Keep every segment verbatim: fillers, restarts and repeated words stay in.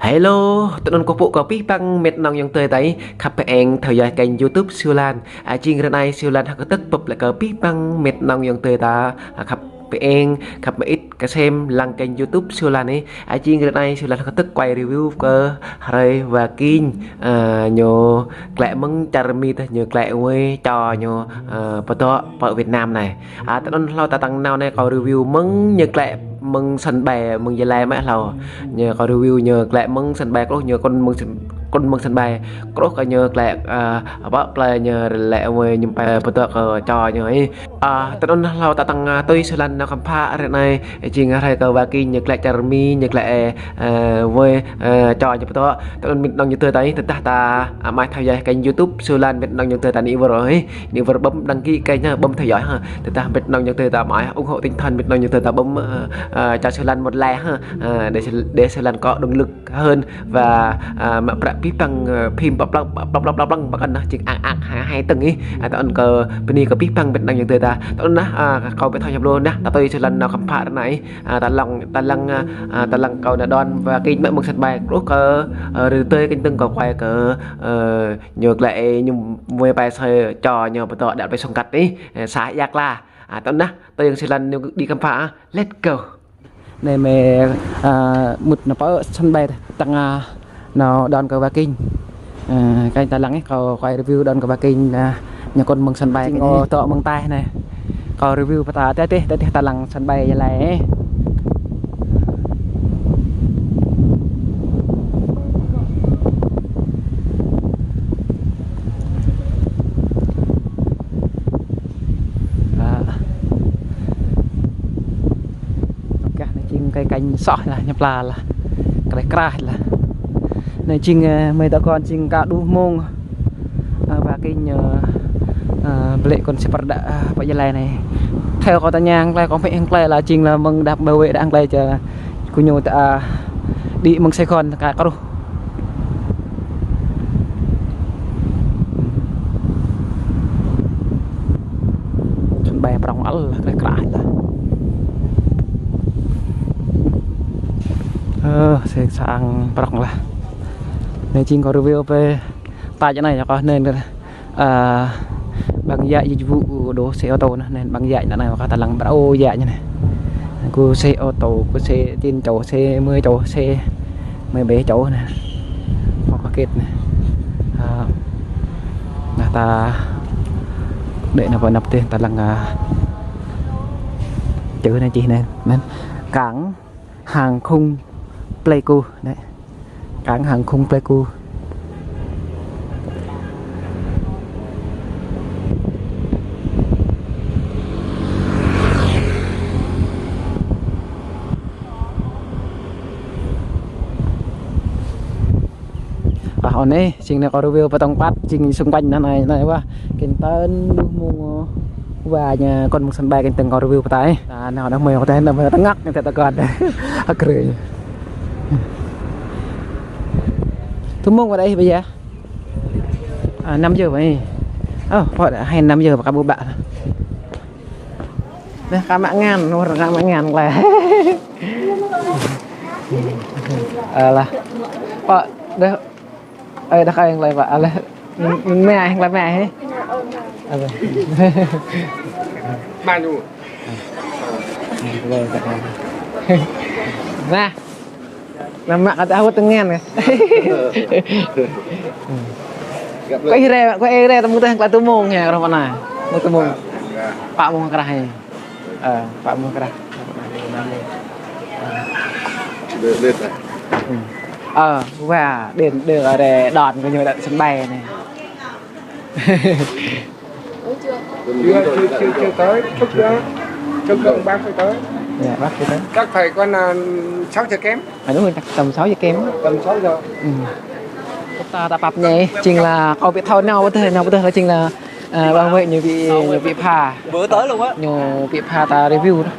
Hello, tơnŭn kâo pơpŭ kơ abih bang met nong yŏng tơi ta, khăp pơ-eng thâo yơh kênh YouTube Siu Lan. A, jing ră anai Siu Lan hơ̆k kơdơ̆k pơplĕ kơ abih bang met nong yŏng tơi ta, a, khăp pơ-eng, khăp mơit kơsem lăng kênh YouTube Siu Lan ih. A, jing ră anai Siu Lan hơ̆k kơdơ̆k quay review kơ hrơi Wa Kinh, a, ñu klĕ mơ̆ng čar Mi tơ ñu klĕ wơi čô ñu, a, pơdŏ pơ Việt Nam anai. A, tơnŭn hlâo ta tăng nao anai kâo review mơ̆ng ñu klĕ mơ̆ng sân bay mơ̆ng Gia Lai mơ̆ hlâo. Ñu kâo review ñu klĕ mơ̆ng sân bay, truh ñu kŭn mơ̆ng sân, kŭn mơ̆ng sân bay. Truh kơ ñu klĕ, a, pơ plơi ñu lĕ wơi ñu pơdŏ kơ čô ñu ih. A, tơnŭn hlâo ta tăng, a, tui Siu Lan nao khám phá ră anai, jing hrơi kơ Wa Kinh ñu klĕ čar Mi, ñu klĕ, a, wơi, a, čô ñu pơdŏ. Tơnŭn met nong yŏng tơi ta, tơdah ta, a, mai thâo yơh kênh YouTube Siu Lan met nong yŏng tơi ta, anai wơr ih. Anai wơr bấm đăng ký kênh ha, bấm theo dõi ha. Tơdah met nong yŏng tơi ta mai ủng hộ tinh thần met nong yŏng tơi ta bấm, a, a, cho Siu Lan một like ha. A, để Siu, để Siu Lan có động lực hơn và, a, mă prăk abih bang, a, phim pơplăng, pơplăng, pơplăng, pơplăng, pơplăng, pơplăng, jing ang ang hai, hai tơ̆ng ih. A, tơnŭn kơ bơni kơ abih bang met nong yŏng tơi ta. Tơnŭn nah, a, kâo ƀu thâo hiăp lu nah, ta tui Siu Lan nao khám phá ră anai. A, ta lăng, ta lăng, a, a, ta lăng kâo nao đón Wa Kinh mơ̆ng sân bay, truh kơ, a, rơdơi kênh tơ̆ng kâo quay kơ, a, ñu klĕ ñu wơi pơ sơi čô ñu pơdŏ đăl pơ sông Kăt ih, a, xã Ia Kla. A, tơnŭn nah, tui Siu Lan ñu đi khám phá, a. Let's go. Anai mơi, a, mŭt nao pơ sân bay tơ, tăng, a, nao đón kơ Wa Kinh. A, kơ ta lăng ih, kâo quay review đón kơ Wa Kinh, a, ñu kŭn mơ̆ng sân bay, jing kơ ñu ô tô mơ̆ng Thái anai. Kâo review pơtă tơ tih, tơ tih ta lăng sân bay Gia Lai ih. A. Tơkah anai jing kơi kênh soh lah, ñu pla lah. Kreh krah lah. Anai jing, a, mơi tơkon jing ka đuh mông. A, Wa Kinh, a, a, blĕ kŭn sipar đă, a, pơ Gia Lai anai. Theo kâo tơña hăng klĕ, kâo mă hăng klĕ lah jing lah mơ̆ng đăp bơ wơi đă hăng klĕ čơ. Kơ ñu ta, a, đĭ mơ̆ng Sài Gòn ka kruh. Sân bay prŏng ăl lah, kreh krah lah. Ơ, sĕ sang prŏng lah. Anai jing kâo review pơ ta čơ anai yơh kâo anai. A, ƀăng djai yua djơ̆ ƀu đô xe ô tô nah, anŭn ƀăng djai anŭn anai, mơ̆ kơ ta lăng ƀrô djai anŭn anai. Kơ xe ô tô, kơ xe tin čô, xe mơi čô, xe mơi bê čô anŭn. Mơ̆ kơ kĕt anŭn. A, nah ta đĕ nao pơ anăp tih, ta lăng, a, čư̆ anai čih anŭn, anŭn. Cảng hàng không Pleiku anŭn. Cảng hàng không Pleiku. Wah, anai, jing anai kâo review pơtŏng păt, jing xung quanh anai, anai, anai, wah, kênh tơ̆ng đuh mông, wah, ñu kŭn mơ̆ng sân bay kênh tơ̆ng kâo review pơtă. A, nao đah mơi kâo tơ̆ng, nao mơi tơngăk, ñu tơ̆ng kâo. Hơ̆k rơi. Thu mông wơ̆t đah ih ƀơi yơh? A, năm giờ ƀơi. Ơ, pô đah hai năm giờ ƀơi ka ƀu ƀă. Đah ka mă ngăn, wơ̆t ka mă ngăn lĕ. Ơ lah. Pô đah, ơ, đah ka yang lĕ pô. Ơ lah. Mă, mă, mă, mă. Ơ lah. Mă ñu. Nah. Anăm mă kơ ta hơwơ̆t tơngan kơ. Kơ ih rĕ, kơ ih rĕ tơmŭt tơ̆ng klă tơmông hă, krah pơ anai. Tơmŭt tơmông. Pă mông krah hă. Ơ, pă mông krah. Đê, đê ta. Ơ, wah, đê, đê kơ rĕ đon kơ ñu đah sân bay anai. Chưa, chưa, chưa, chưa tới, trước đó, trước đó bác phải tới. Dạ, bác phải tới. Chắc phải có là sáu giờ kém. À, đúng rồi, chắc tầm sáu giờ kém. Tầm sáu giờ. Ừ. Ta, ta pap anai, jing lah kâo ƀu thâo nao pơ tơ̆, nao pơ tơ̆ lah jing lah, à, bảo vệ ñu ƀu, ñu ƀu pha. Bữa tới luôn á. Ñu ƀu pha ta review đó.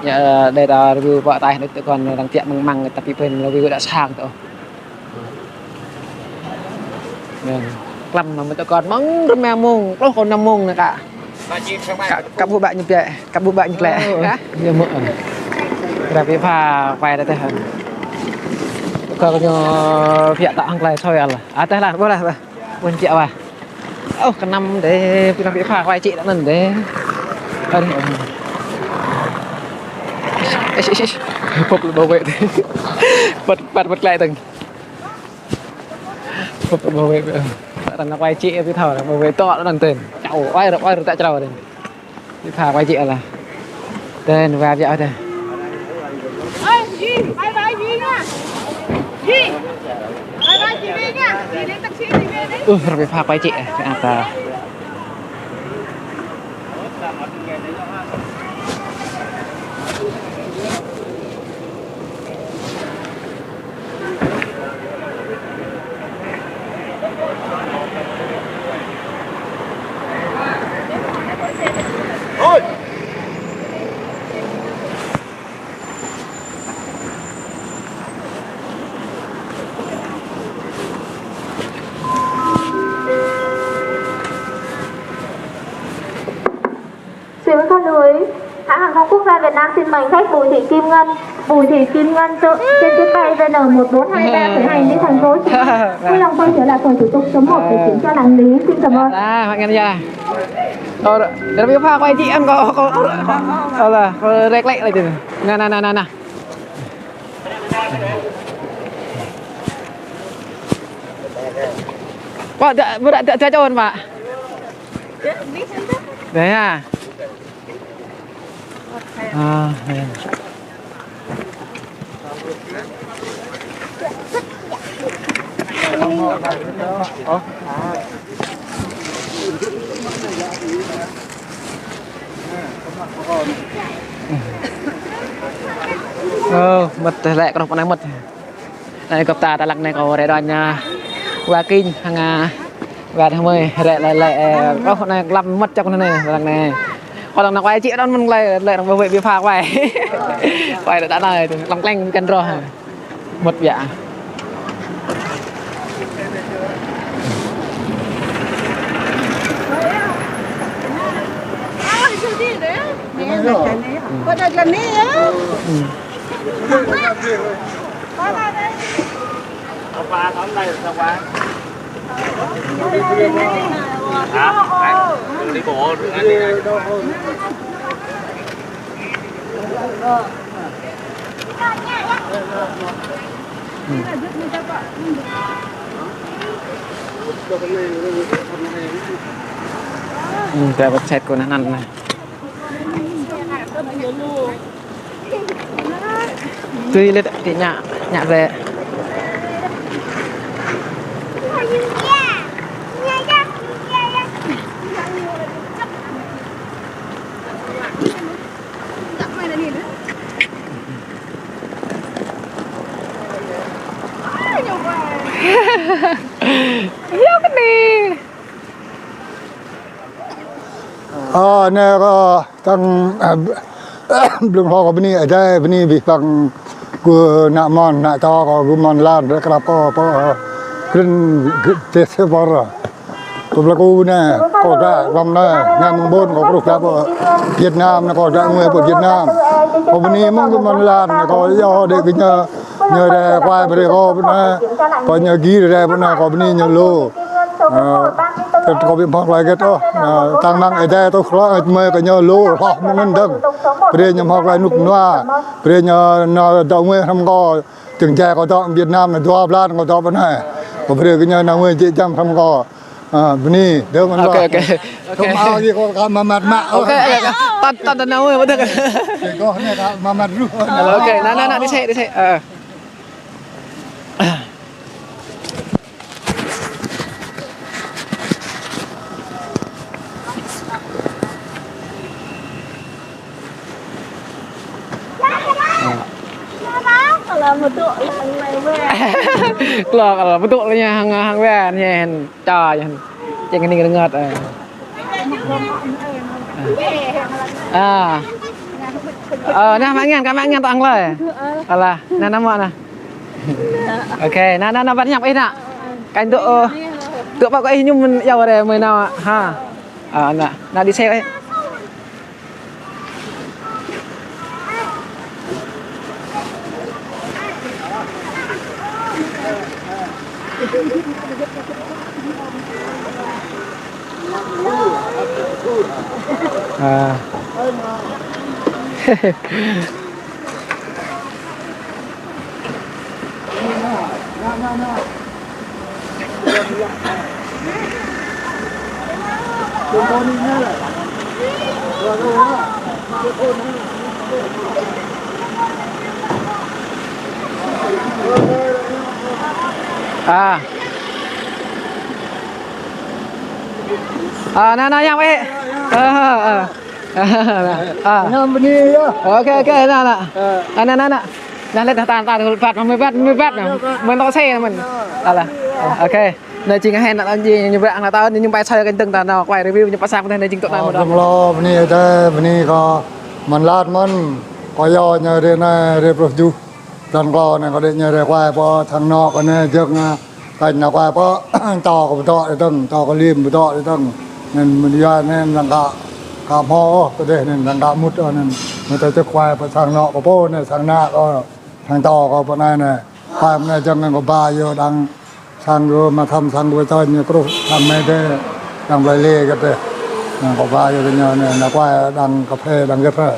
Ñu, đe ta review pơ ataih anai tơkon arăng tiăk măng măng, ta ƀu pơ̆n review đah sang tơ. Klăm mơ̆ tơkon mơ̆ng rơma mông, pluh kơ năm mông anai kơ. Kơ, kơ ƀu ƀă ñu pia, kơ ƀu ƀă ñu klĕ. Hă? Ñu mơ̆. Krah ƀu pha quay đah tơ̆ hă. Kơ ñu biă tŏ hăng tơlơi soi ala. Ataih lah, ƀuh lah, ƀuh. Ƀuh biă wah. Ôh, kơnăm dêh, ƀing, ƀing pha quay chị đã năn dêh. Ơi, ơi, ơi, ơi. Bụp lu bảo vệ dêh. Bật, bật, bật lại tưng. Bụp lu bảo vệ. Bạn đang quay chị, ƀing thâo đang bảo vệ tŏ đang tên. Chào, ơi, ơi, ơi, ta chào dêh. Đi pha quay chị là. Tên và vợ đây. Ơi, Duy, bye bye Duy nha. Duy, bye bye chị Duy nha. Duy lên taxi đi về đi. Ơ, rồi đi pha quay chị. Cái ata. Xin có lỗi. Hãng hàng không quốc gia Việt Nam xin mời khách Bùi Thị Kim Ngân. Bùi Thị Kim Ngân tự trên chuyến bay V N một bốn hai ba khởi hành đi thành phố Hồ Chí Minh. Vui lòng quay trở lại phòng thủ tục số một để kiểm tra hành lý. Xin cảm ơn. Lah, Mak Ngân ya. Ơ, dah, dah pha quay chị ăn kâo, kâo, kâo, alah, kâo rek lek lagi. Nah, nah, nah, nah, nah. Pak, dah, dah, dah, dah, Pak. Dah ya. À, đây. Ơ, mơ̆t tơlơi kơnuk kơna mơ̆t. Anai gơp ta tơlơi anai kâo rai đón, a, wa King hăng, a, wa Thơmơi rai lĕ, lĕ, ơ, ôh, anai lăm mơ̆t čŏk anai, tơlơi anai. Kâo đang nao quay chị đón mơ̆n lĕ, lĕ đang bảo vệ ƀing pha quay. Quay lĕ ta anai, lăm kleng kăn rô. Mơ̆t biă. Ơ. Ơ, ta wơ̆t sĕt kơ anŭn anŭn anai. Tui lĕ tĭ ñă, ñă brơi. Yua kơ anai. Ơ, anai kâo tăng, a, blung hlâo kâo bơni Ơi Adai, bơni abih bang gơ̆ ană mơnuih, ană čô kâo gơ̆ mơ̆n lan, ră krăp kâo pơ, ơ, krĭn gơ̆ tơsĕ pơr. Kâo pơklaih kơ anai, kâo dŏ lăm anai, ngă mơ̆ng ƀôn kâo truh pơ Việt Nam anai, kâo dŏ ngui pơ Việt Nam. Kâo bơni mơ̆ng gơ̆ mơ̆n lan, kâo yua đĕ kơ ñu Ñu rai kuai brơi kâo pơ anai, kâo ñu gir rai pơ anai, kâo bơni ñu lu. Ơ, tơl kâo ƀu hmâo tơlơi hơget ôh. Ơ, tăng năng Ơi Adai tŭ hloh mơi kơ ñu lu, hloh mơ̆ng anŭn dơ̆ng. Brơi ñu hmâo tơlơi rơnŭk rơnua, brơi ñu nao dŏ ngui hrŏm kâo. Čơdơ̆ng djai kâo dŏ Việt Nam anai dua blan kâo dŏ pơ anai. Kâo brơi kơ ñu nao ngui jĕ jăm hrŏm kâo. Ơ, bơni, dơ̆ng mơ̆n. Ôkê, ôkê. Ôkê. Kâo mă ôh, kâo kâo mă măt mă. Ôkê, ôkê. Tăn, tăn, tăn nao, ƀu dơ̆ng. Ôkê, kâo anai kâo mă măt ruh. Ôkê, anai, anai, anai, đi sĕ, đi sĕ. Ơ. Klă, klă, pơtŭ lĕ ñu hăng, hăng wĕn ñu hăng čô ñu hăng. Čang kơning rơngơ̆t, ơ. Ơ. Ơ, anai mă ngăn, kơ mă ngăn tŏng lơi. Alah, anai, anai mơ̆ anai. Ôkê, anai, anai, anai, băt ñăp ih anai. Kăn tŭ, ơ, tŭ pă kơ ih ñu mơ̆n yua ră mơi nao, ha. Ơ, anai, anai đi sĕ ih. À. À. À, nă, nă, yang weh. Ờ, ờ. À. Ngăm bơni yơh. Ok, ok, nă, nă. Ờ. À, nă, nă, nă. Nă, lĕ ta, ta, ta, băt, mơi băt, mơi băt, nă. Mơi tŏ xe, mơi. Alah. Ok. Nă, jing hĕ nă, jing ñu bă, nă, ta, ñu pai soi kơ dơ̆ng ta, nă, quay review, ñu pơsăp, nă, jing tŏ nă, mơi dŏ. Dơ̆ng lo, bơni, ta, bơni kơ, mơ̆n lăt mơ̆n, kơ yua ñu rê nă, rê pluh tơjuh. Dơ̆ng lo nă, kơ đĕ ñu rê quay pơ sang anŏ kơ nă, jơ̆ng nă. Tañ nă quay pơ, tŏ kơ pơdŏ đĭ dơ̆ng, tŏ kơ lim pơdŏ đĭ dơ̆ng. Năn mơ̆n yua năn lăng kơ, kơ hmâo ôh, tơdeh năn lăng kơ mŭt ôh năn. Mơ̆ ta čơ̆k quay pơ sang anŏ kơ pô năn, sang ană kơ, sang tŏ kơ pơ anai năn. Quay mơ̆n jơ̆ng năn kơ ba yua đang sang yua mă thăm sang yua čơñ yua kruh, thăm mơi dê, đang blơi lê kơ dê. Năn kơ ba yua kơ ñu năn, năn quay đang kơphê, đang gĕt phê.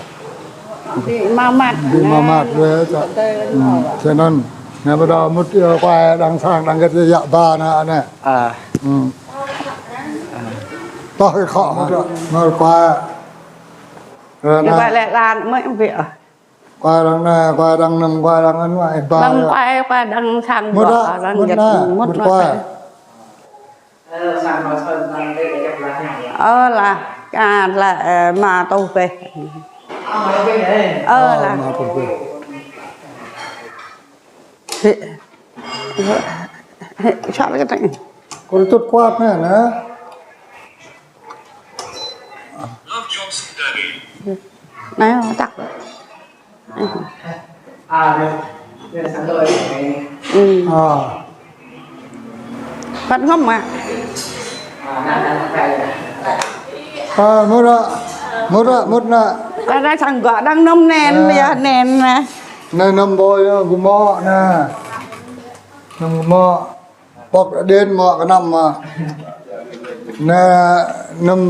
Ƀu mă măt. Ƀu mă măt đuaĭ čă. Ơ, tơ. Hm, čơnăn. Nă ƀu dŏ mŭt yua quay đang sang đang gĕt yua ba nă nă. À. Hm. À. Tŏ kơ khŏ mŭt yua, mă quay. Ơ, nă. Quay lĕ lan mơi ƀu ƀiă. Quay đang nă, quay đang năn, quay đang ăn, quay ba. Đang quay, quay đang sang mŭt yua, đang mŭt gĕt, nă, mŭt mŭt quay. Quay. Ơ, lah, ka lah, ơ, mă tuh bĕ. Ơ, lah. Mă tuh bĕ. Hĕ, hĕ, sat kơ tĕng. Kơ tŭt kuat nă, nă. Nă, tăk. Ơ. Ơ. Băt ngŏm mă. Ơ, mŭt nă. Mŭt nă, mŭt nă. Băt nă sang gŏ đang nŏm năn, ơ, yua năn mă. Nă nŏm ƀơi yua gơmŏ nă. Nŏm gơmŏ. Pŏk đen mă kơnăm mă. Nă, nŏm.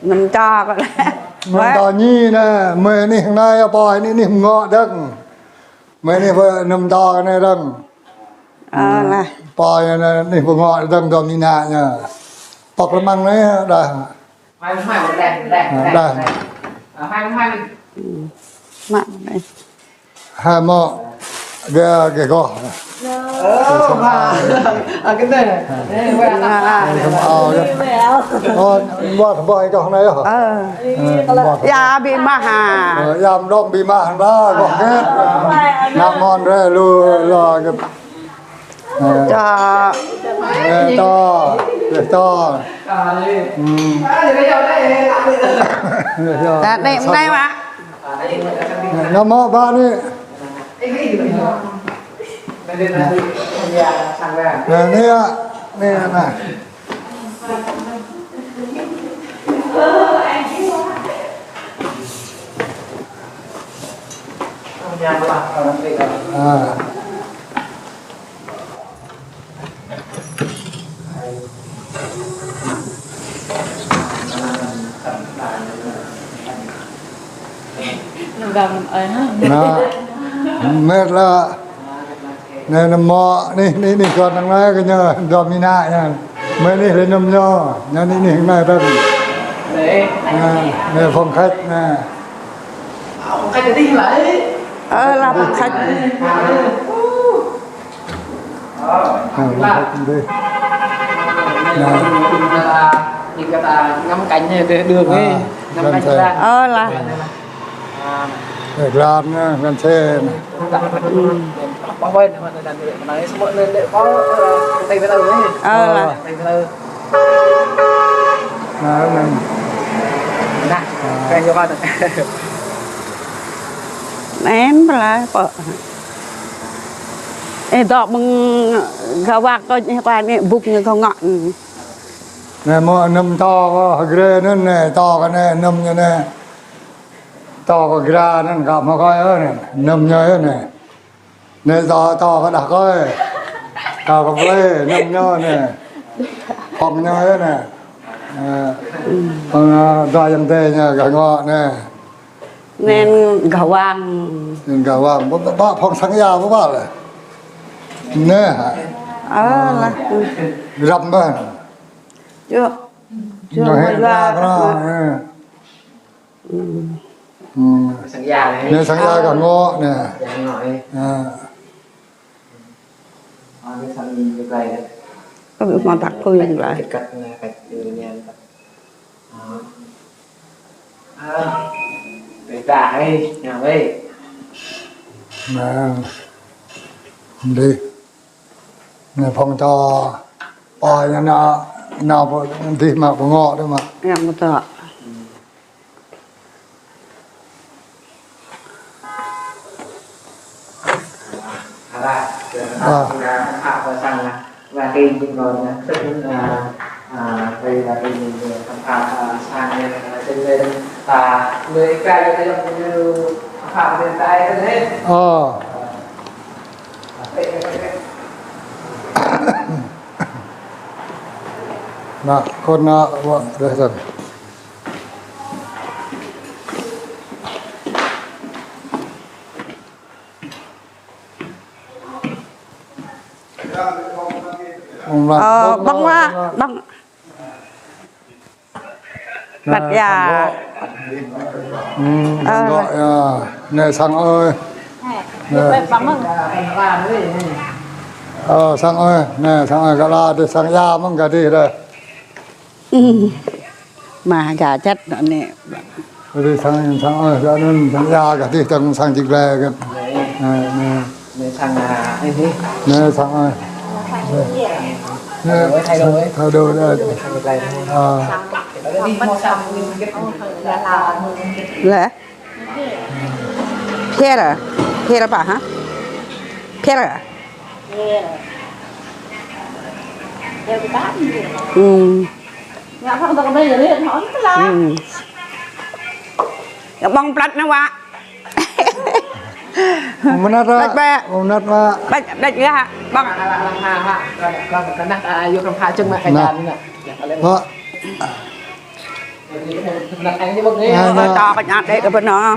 Nŏm čô kơ. Nŏm čô ñu nă, mơi anih hăng anai yơh, pô anih anih ngŏ dơ̆ng. Mơi anih pơ nŏm čô kơ anai dơ̆ng. Ơ, lah. Pô ñu nă, anih pơ ngŏ dơ̆ng dŏ mơ̆ng anai ñu. Pŏk lơmăng anai đah. Hai mươi hai một đèn, đèn, đèn, đèn. Hai mươi hai. Hm, mă đèn. Hai mă, gơ, gơ gŏ. Ơ, ba. Ơ, kơ anai. Ơ, ba, ba, gŏ anai yơh. Ơ. Ơ, ba. Yua ƀu mă hă. Ơ, yua mơ̆ng dŏng ƀu mă hă, ba, gŏ gĕt. Nă mơ̆n rê lu, lu gĕt. Ơ. Čă. Ơ, čă. Ơ, čă. Hm. Ơ, čă. Nă, anai, anai, mă. Nă mơ̆ ba anai. Nă, anai, anai, anai. Ơ. Nă, mĕt lah. Nă, nă mơ̆, anih, anih, anih, gŏ đang anai kơ ñu, dŏ mơ̆ng anai ñu. Mơi anih lĕ nŏm ñu, ñu anih, anih anai tăn. Nă, nă phòng khách, nă. Ơ, lah phòng khách. Ơ, phòng khách đi. Nă. Ngắm cảnh đường ấy. Ơ, lah. Ơ, lah. Ơ, glan nă, glan xe nă. Ơ. Ơ, lah. Nă, nă. Năn pơlai pơ. Ơ, dŏ mơ̆ng gawak kơ ñu pơ anai bŭk ñu kơ ngŏ. Nă mơ̆ nŏm čô kơ hơgrê năn nă, čô kơ nă, nŏm ñu nă. Čô kơ gra năn kơ mơ̆ kơ yơh nă, nŏm ñu yơh nă. Nă čô, čô kơ đah kơi. Kâo kơ plei, năm ñu anai. Phong ñu anai. Ơ, phong, ơ, dua yang tê ñu gah ngŏ anai. Anai gah wang. Anai gah wang. Ƀă, ƀă, ƀă phong sang ia, ƀă, ƀă lĕ. Anai. Ơ, lah. Răm ƀă. Yơh. Ñu hĕ ƀă, ƀă, ƀă. Ơ. Ơ. Ơ. Sang ia anai. Anai sang ia gah ngŏ anai. Gah ngŏ anai. Ơ. Ơ, anai sang ia anai. Kâo ƀu hmâo tăk kơ yang laih. Kăt anai, kăt anai. Ơ. Ơ. Ƀiă dah, ơ, ñu wơ̆t. Anai. Dih. Anai phong čô. Ơ, ñu anai, anai pô, dih mă pô ngŏ dih mă. Yang ƀu tŏ. Ơ. Ơ. Anai, kơ anai, wă, rơh tơ̆n. Ơ, ƀơ̆ng wă, ƀơ̆ng. Anai, ƀăt ia. Sang gŏ. Ơ. Sang gŏ ia. Anai sang ơi. Anai. Ơ, sang ơi. Anai sang ơi, gah la dih sang ia mơ̆ng gah dih dih. Mă gah čăt anai. Dih sang, sang ơi, gah anŭn sang ia gah dih tơ̆ng sang čih glai gah. Anai, anai. Anai sang, ơ, anai. Anai sang ơi. Anai, thay đổi. Thay đổi đây. Ơ. Lĕ. Phier à? Phier apa, hă? Phier à? Phier. Phier kita. Ơ. Ơ. Yang ƀơ̆ng plăt anai wă. Mơnat wă. Plăt ƀĕ. Mơnat wă. Plăt, plăt gah, ƀơ̆ng. Anai. Wă. Anai, anai. Ơ, čô kơ ñu đĕ kơ pơ anai.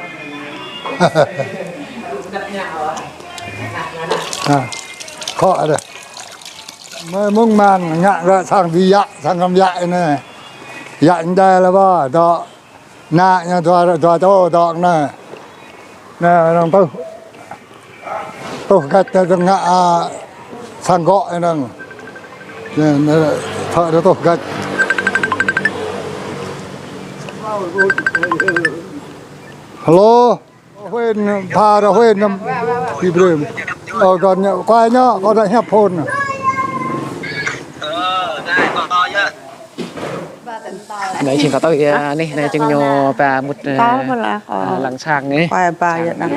Anai. Khŏ adih. Mơ̆ng mơ̆ng man ngă gah sang dih yă, sang kăm yă anai. Yă anai lĕ ƀă, dŏ. Ană ñu dua, dua čô dŏ anai. Anai, anŭn tuh. Tuh gač anai dơ̆ng ngă, ơ, sang gŏ anŭn. Anai, anai, thâo dŏ tuh gač. Hello. Huên, pha ra Huên năm. Pi brem. Ơ, kơ ñu, kơ ñu, kơ ñu hiăp phôn. Anai čing kơ tui, ơ, anai, anai čing ñu ba mŭt, ơ, lăng sang anai. Kơ ba yă đăng.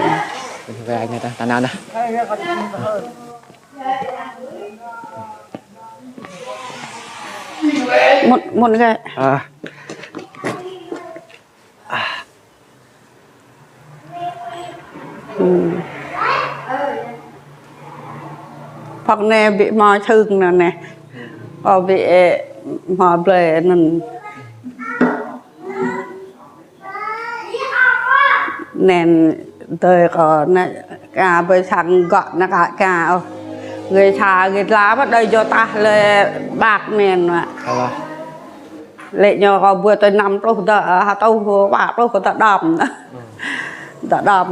Ba anai ta, ta nao anai. Mŭt, mŭt gah. Ơ. Ơ. Phŏk anai ƀu hmâo sưng anŭn anai. Ơ, ƀu, ơ, hmâo blơi anŭn. Anŭn tơlơi kơ anai ka ƀơi sang gŏ anai ka, ka ôh. Gơ̆ sa gơ̆ la ƀă đơi jô tah lĕ ƀak anŭn wă. Alah. Lĕ ñu kơ ƀuh tơ năm pluh dŏ, ơ, hơtuh, wă pluh kơ dŏ đom. Ơ. Dŏ đom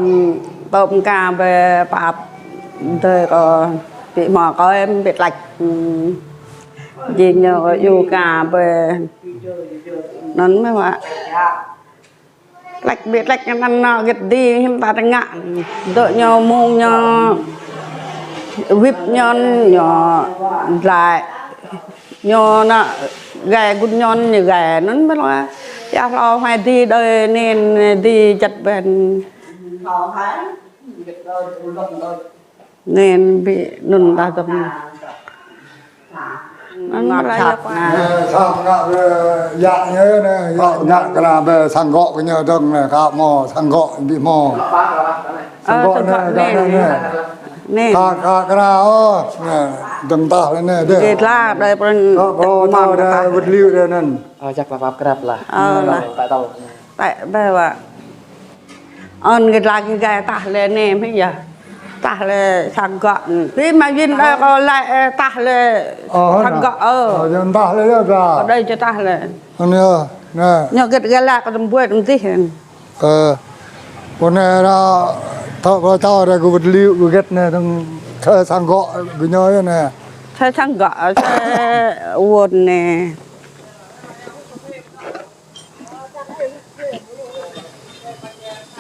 tơm ka ƀơi pap dơi kơ ƀu hmâo kơ em ƀu lač. Ơ. Jing ñu kơ yu ka ƀơi anŭn mơ̆ wă. Lač ƀu lač anŭn anŭn git dih hiư̆m ta tơngă. Dŏ ñu mơ̆ng ñu wĭp ñu, ñu dlai. Ñu anŭn gai gŭn ñu, ñu gai anŭn mơ̆ lŏ. Yua hlâo hmai dih đơi anŭn dih čăt ƀĕn. Anŭn ƀu anŭn ta dŏng. Anŭn mơ̆ lăi yơh. Anai, sang ngă ƀơi yă ñu anai, yă ngă kơ anai ƀơi sang gŏ kơ ñu dơ̆ng anai, ka hmâo sang gŏ ƀu hmâo. Ơ, sang gŏ anai, anai, anai. Nê. Kak, kak kra ôh. Nê, dơ̆ng tah lĕ nê, dê. Git lah, đơi pran. Kak, kak, tơmon tah, kak đơi tah. Wơ̆t liu đơi anŭn. Ơ, jak pap pap krap lah. Ơ, lah. Tơ̆ tơ̆. Tơ̆ bĕ wă. Ôn git lah git gai tah lĕ nê, mĭ yơh. Tah lĕ sang gŏ. Ƀing mă yin đơi kâo lĕ, ơ, tah lĕ sang gŏ, ơ. Ơ, yơh tah lĕ yơh, kak. Kâo đơi či tah lĕ. Anŭn yơh, nê. Ñu git gai lah kâo tơm buai tơm tih. Ơ, pô anai ră, thâo kơ čô ră kơ wơ̆t liu, kơ gĕt anai, dơ̆ng thâo sang gŏ, kơ ñu yơh anai. Thâo sang gŏ, thâo wơ̆t anai.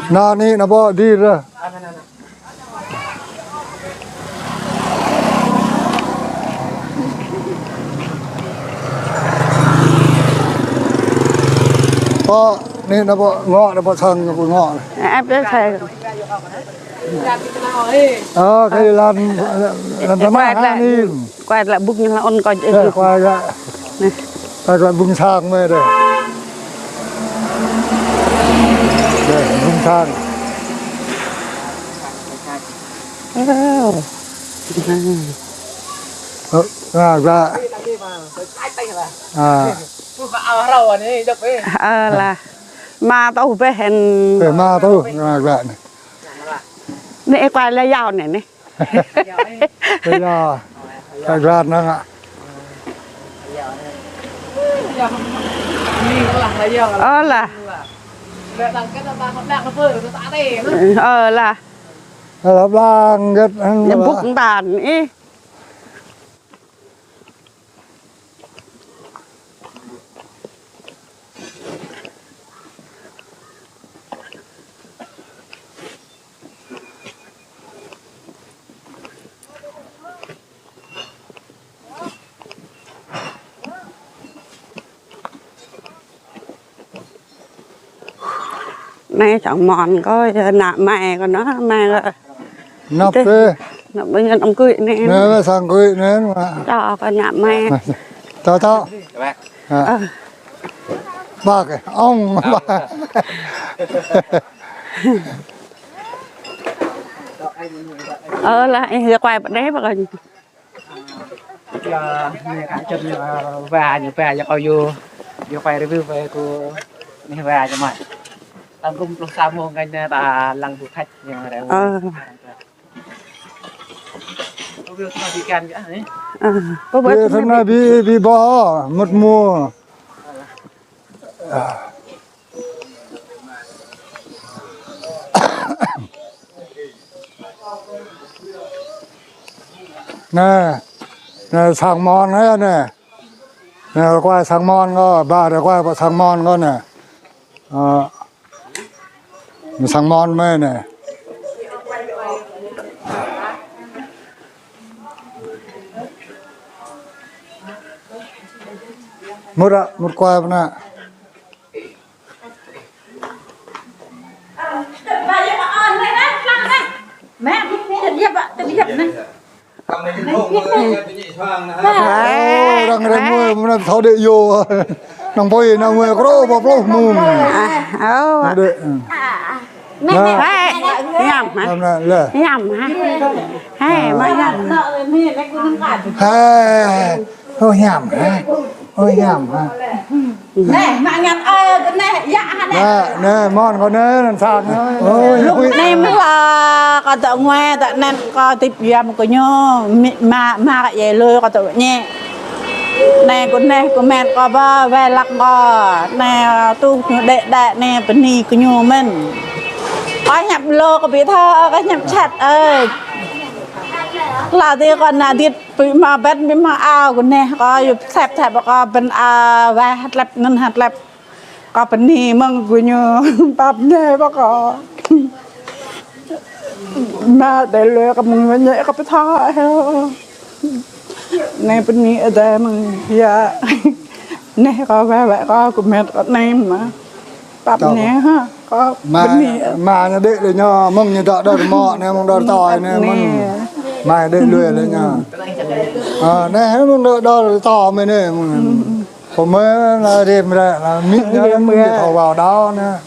Anai anai, anai pô đĭ ră. Pô, anai, anai pô ngŏ, anai pô sang, anai pô ngŏ. Ơ, pô sang. Ơ, kơ lăn, lăn tơmah anai. Kuai lă bŭk ñu lah ôn kâo. Ơ, kuai lă. Nê. Kuai lă bŭk sang mơi đơi. Đơi, bŭk sang. Ơ. Ơ, kuai lă. Ơ. Ơ lah. Mă tơ̆ bĕ hên. Ơ, mă tơ̆, kuai lă anai. Nê kuai lă yao anai nê. Ơ, yao. Kơ glan năng ah. Ơ lah. Ơ lah. Ơ lah, blang gĕt năng. Ñu lah. Bŭk tan ih. Anai sang mon kâo, yơh ană mơi kâo anai, mơi kâo. Năp tê. Năp tê ñu đăm kư̆ anai. Anai, sang kư̆ anai, mă. Čô kâo ană mơi. Čô, čô. Ơ. Ơ. Bác, ông, bác. Ơ lah, ih, yơh kuai pơ anai, bác ơi. Yơh, anai kơ čơm ñu, ơ, wa ñu, wa ñu kâo yơh, yơh kuai review wa kơ anai wa ñu mă. Tăng kơ pluh sa mông kơ anai ta lăng du khách ñu mă. Ơ. Review thâo đi kan yơh, anai. Ơ, pô bơ. Review thâo anai ƀing, ƀing bơ, mŭt mŭt. Anai, anai sang mon anai, anai. Anai kuai sang mon kâo, ba đơi kuai pơ sang mon kâo anai. Ơ, anai sang mon mơi anai. Mŭt ah, mŭt kuai pơ anai. Ơ, arăng rĕng mơi, mơ̆n thâo đĕ yơh. Năng pơi, năng mơi, krô, ba pluh mông. Ơ. Đĕ. Nê, nê, hai, hiam hă? Hiam hă? Hai, mă hiam. Hai, ơ, hiam hă? Ơ, hiam hă? Nê, mă ngăn ơ, nê, yă hă nê. Nê, nê, mon kâo nê, anŭn sang nê. Ơ, lŭk nê mơ̆ lah, kâo tơ̆ ngui, tơ̆ anŭn kâo tip yam kơ ñu, mĭ, mă, mă kơ yê lơi kâo tơ̆ ñĕ. Anai kơ anai kơ met kâo ba, wai lăng kâo. Anai tuh ñu đĕ đĕ anai bơni kơ ñu mơ̆n. Kâo hiăp lô kâo ƀu thâo, kâo hiăp čăt ơi. Lah tơ kâo ană dit ƀu mă ƀĕn, ƀu mă ao kơ anai kâo yua sep sep kâo ƀĕn ao wai hơtlĕp anŭn hơtlĕp. Kâo bơni mơ̆ng gơñu pap ñe pơ kâo. Mă đơi lui kâo mơ̆ng ñe kâo pơthâo heo. Anai bơni Ơi Adai mơ̆ng yă. Anai kâo wai wai kâo kơ met kâo anai mă. Pap ñe hă. Kâo bơni. Mă ñu đĕ lui ñu mơ̆ng ñu dŏ đơr mŏ anai mơ̆ng đơr tơi anai mơ̆ng. Mă đĕ lui lui ñu. Ơ, anai mơ̆ng đơr đơr tơi mơi anai mơ̆ng. Pơmơi lah rĭm ră lah mĭ ñu rĭm ră. Thâo wao đao anai.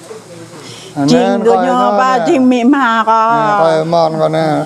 Jing anai kơ kâo ñu anai ba anai. Jing mĭ mă kâo. Anai kâo mon kâo anai.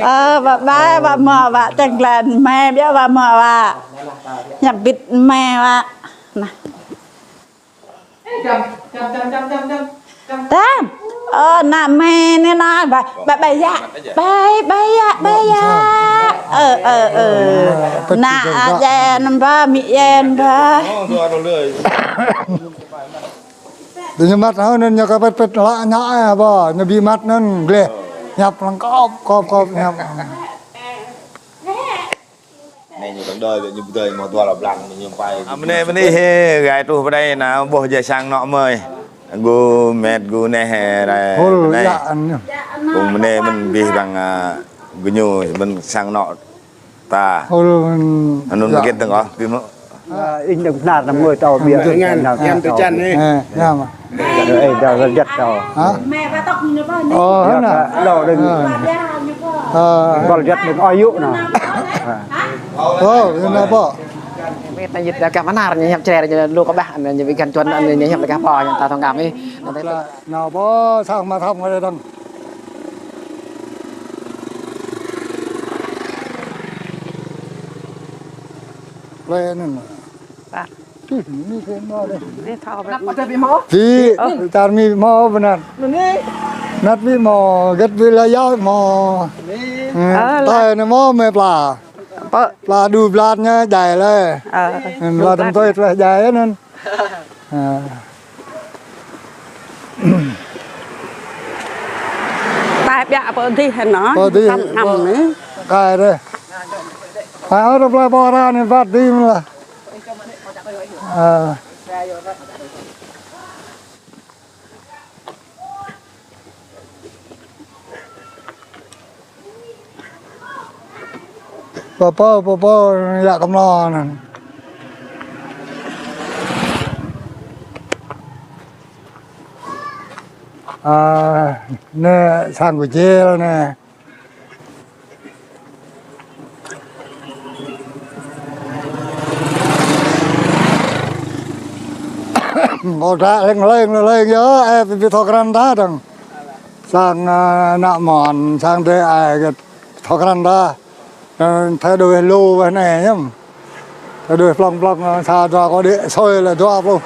Ơ, wă ƀai, wă mơ̆, wă čang glăn mĕ, biă wă mơ̆, wă. Ñăp bit mĕ, wă. Nah. Tam. Ơ, ană mĕ anai, anai, ƀai, ƀai, ƀai yă. Ƀai, ƀai yă, ƀai yă. Ơ, ơ, ơ. Ană ajen ba, amĭ ajen ba. Tui ñu măt hă, anŭn ñu kơ pĕt pĕt lă ñă, ơ, ba, ñu ƀu măt anŭn gleh. Ñăp lăng kŏp, kŏp, kŏp, ñăp. Anai ñu tơ̆ng đơi, ñu pơdơi mơ̆ dua lă blan, ñu pai. Ơ, mơnê, mơnê hê, gai truh pơ đei anai, ƀuh jai sang anŏ mơi. Gŭ met, gŭ neh, rai. Hul, anai. Yă, anŭn. Kung mơnê mơ̆n abih bang, ơ, gơñu, mơ̆n sang anŏ ta. Hul, mơ̆n, anŭn yă. Mơgĕt tơ̆ng ôh, ƀu mơ̆. Ơ, ih đơ̆ng pơnar năm ngui tâo ƀiă. Ngăn, ngăn tơ čăn ih. Ơ, ngăn. Ơ, ih đa rơjăt tâo. Hă? Ơ, hă nă. Đa đơ̆ng. Ơ. Ơ. Băl rơjăt đơ̆ng ơi yŭ nă. Ơ, ih nă pô. Mĕt anai yit đa kah pơnar ñu hiăp črê ñu lu kơ ƀah, ñu ƀu găn čuăn ñu hiăp đa kah pô ñu ta thong gam ih. Nă pô sang mă thăm kơ đơ̆ng. Lĕ anŭn. Ƀă. Ih, mĭ phê hmâo đeh. Ih thâo ƀă. Ih, ơ, čar mĭ hmâo ƀơnat. Anŭn. Năt mĭ hmâo, gĕt ƀu lă yă hmâo. Anŭn. Ơ, lă. Tơlơi anai hmâo mĕ pla. Pơ. Pla đu blat ñu djai lĕ. Ơ. Anŭn, đu blat. Pla tơm tui tơlơi djai anŭn. Ơ. Tơlơi biă pơ adih hă nă? Pơ adih, tăm hăm pơ anai. Kai deh. Pai ôh, tơlơi pô ra anai ƀă adih mơ̆n lah. Ơ. Pô pô, pô pô, yă kơmlô anŭn. Ơ, anai sang kơjel anai. Ngô Tră leng leng leng yơh, ơ, ƀu thâo krăn ta dơ̆ng. Sang, ơ, ană mơ̆n, sang tơ ai kơ thâo krăn ta. Ơ, thay đổi lu weh anai ñăm. Thay đổi plŏng plŏng, ơ, sa dua kơ đĕ sôi lĕ dua pluh.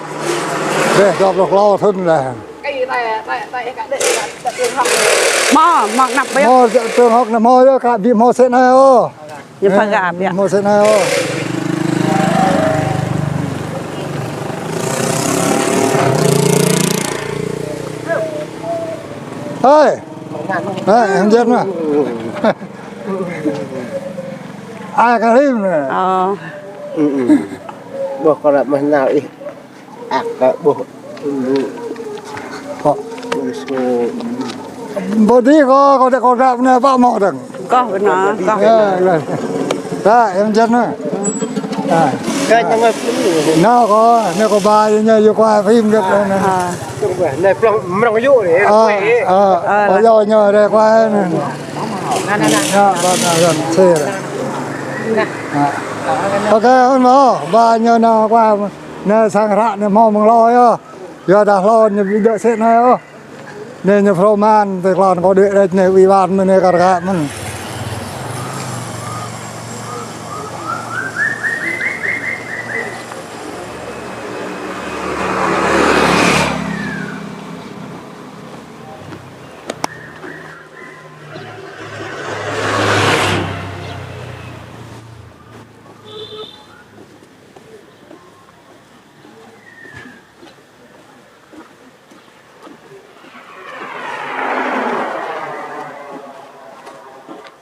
Dêh dua pluh klâo thŭn lĕ. Hmâo, hmâo anăp biă. Hmâo, trường học anai hmâo yơh, kơ ƀu hmâo sĕ anai ôh. Ñu pơgap biă. Hmâo sĕ anai ôh. Hai. Hai, hăng jĕt mơ̆. Ai kơ rĭm anai. Ơ. Ơ, ơ. Ƀuh kâo ră mơ̆ nao ih. Ak kơ ƀuh lu. Kâo. Lu su. Bơ dih kâo, kâo đĕ kâo đăp anai pă mơ̆ dơ̆ng. Kâo bơnă, kâo. Yơh, yơh. Dah, em jăn anai. Dah. Kơ ñu mă. Anai kâo, anai kâo ba ñu, ñu kâo phim gĕt anai. Ơ. Anai plŏng mrŏng yŭ anai. Ơ, ơ. Ơ, ơ, lah. Yua ñu dêh kâo anai. Anai, anai, anai. Anai, ba, anai, anai, sir. Anai. Anai. Ôkê, hơ̆n mơ̆, ba ñu anai kâo. Anai sang hră anai hmâo mơ̆ng hlâo yơh. Yua dah hlâo ñu ƀu djơ̆ sĭt anai yơh. Anai ñu phrâo mơ̆n, tơlơi kâo đuaĭ rĕč anai ủy ban mơ̆n anai kar kaĭ mơ̆n.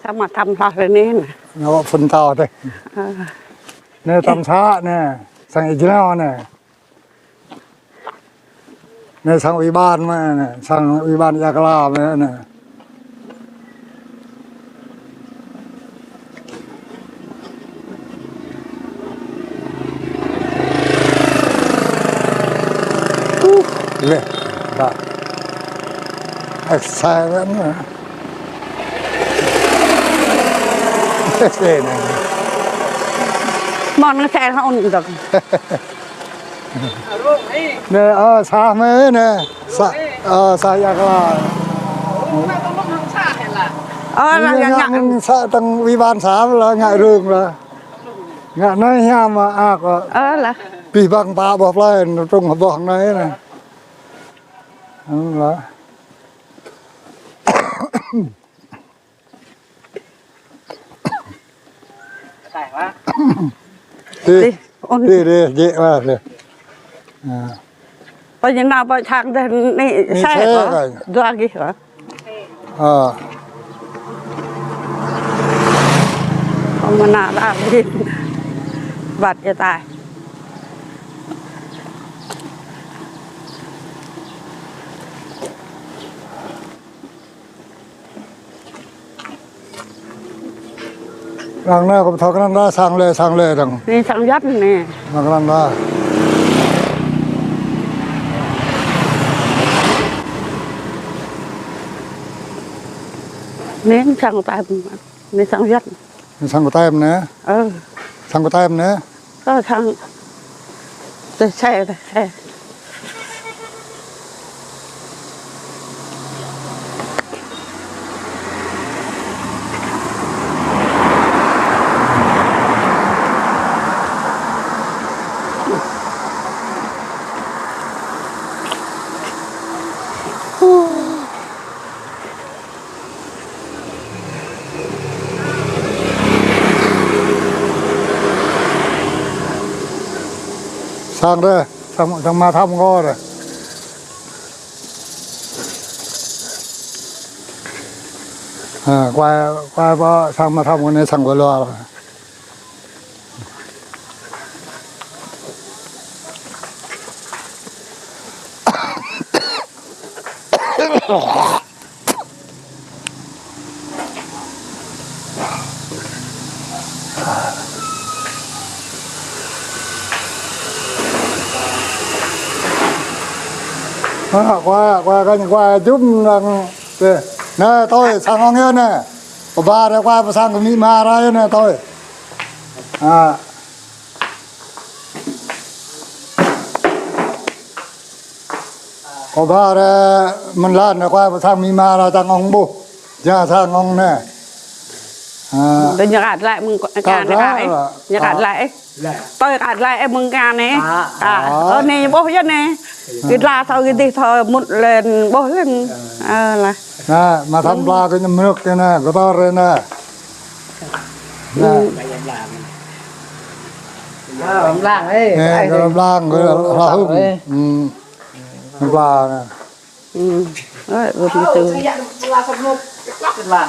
Samơ̆ tăm hloh lĕ anai. Ñu phun tao dêh. Ơ. Anai tăm să anai, sang ih jrao anai. Anai sang ủy ban mơ̆ anai, sang ủy ban ia kla mơ̆ anai. Ơ, lĕ, ba. Excellent. Anai. Mơ̆n anai kơ hŏn dơ̆ng. Anai, ơ, să mơ̆ anai. Să, ơ, să ia kla. Ơ, lah, anai ngă, ngă, ngă. Mơ̆ng să tơ̆ng ủy ban să lah, ngă rơ̆ng lah. Ngă anai hiam mơ̆ ak. Ơ, lah. Pih băng pă boh plơi, trŭng boh anai lah. Anai lah. Dih, dih, ôn. Dih, dih, dih, wah, dih. Ơ. Pơ ñu nao pơ sang dêh anai, anai sai sai kơ. Kơ. Dua gih kơ. Ơ. Kâo mơnă ră dih. Băt ia tai. Arăng anai kâo pơthâo kơ anăn dah sang lĕ, sang lĕ dơ̆ng. Anai sang Yuăn anai. Arăng kơ anăn dah. Anai sang tai, anai sang Yuăn. Anai sang kơ tai anai. Ơ. Sang kơ tai anai. Kơ sang. Tơ se, tơ se. Sang dêh, sang, sang mă thăm kơ dêh. Ha, kuai, kuai pơ sang mă thăm kơ anai sang kơ luar. Ha, kuai, kuai, kơ anai kuai jum lăng. Anai, tui, sang ong yơh anai. Pơba rai kuai pơ sang kơ amĭ ama rai anai, tui. Ha. Kâo ba rai mơ̆n lăn rai kuai pơ sang amĭ ama rai čang ong ƀuh. Jing sang ong anai. Ha. Tui ñu kăt glaĭ mơ̆ng kơ anai kơ ih. Ñu kăt glaĭ ih. Tui kăt glaĭ ih mơ̆ng kơ anai. Ơ, anai ƀuh yơh anai. Gih dla thâo gih dih thâo mŭt lĕ ƀuh lĕ. Ơ, lah. Anai, mă thăm pla kơ ñu mơnuk anai, gơtor anai. Anai. Ơ, blang, ơ, ơ, blang, ơ, hla hŭm. Ơ. Ơ, blang, ơ. Ơ, ơ, blang, ơ.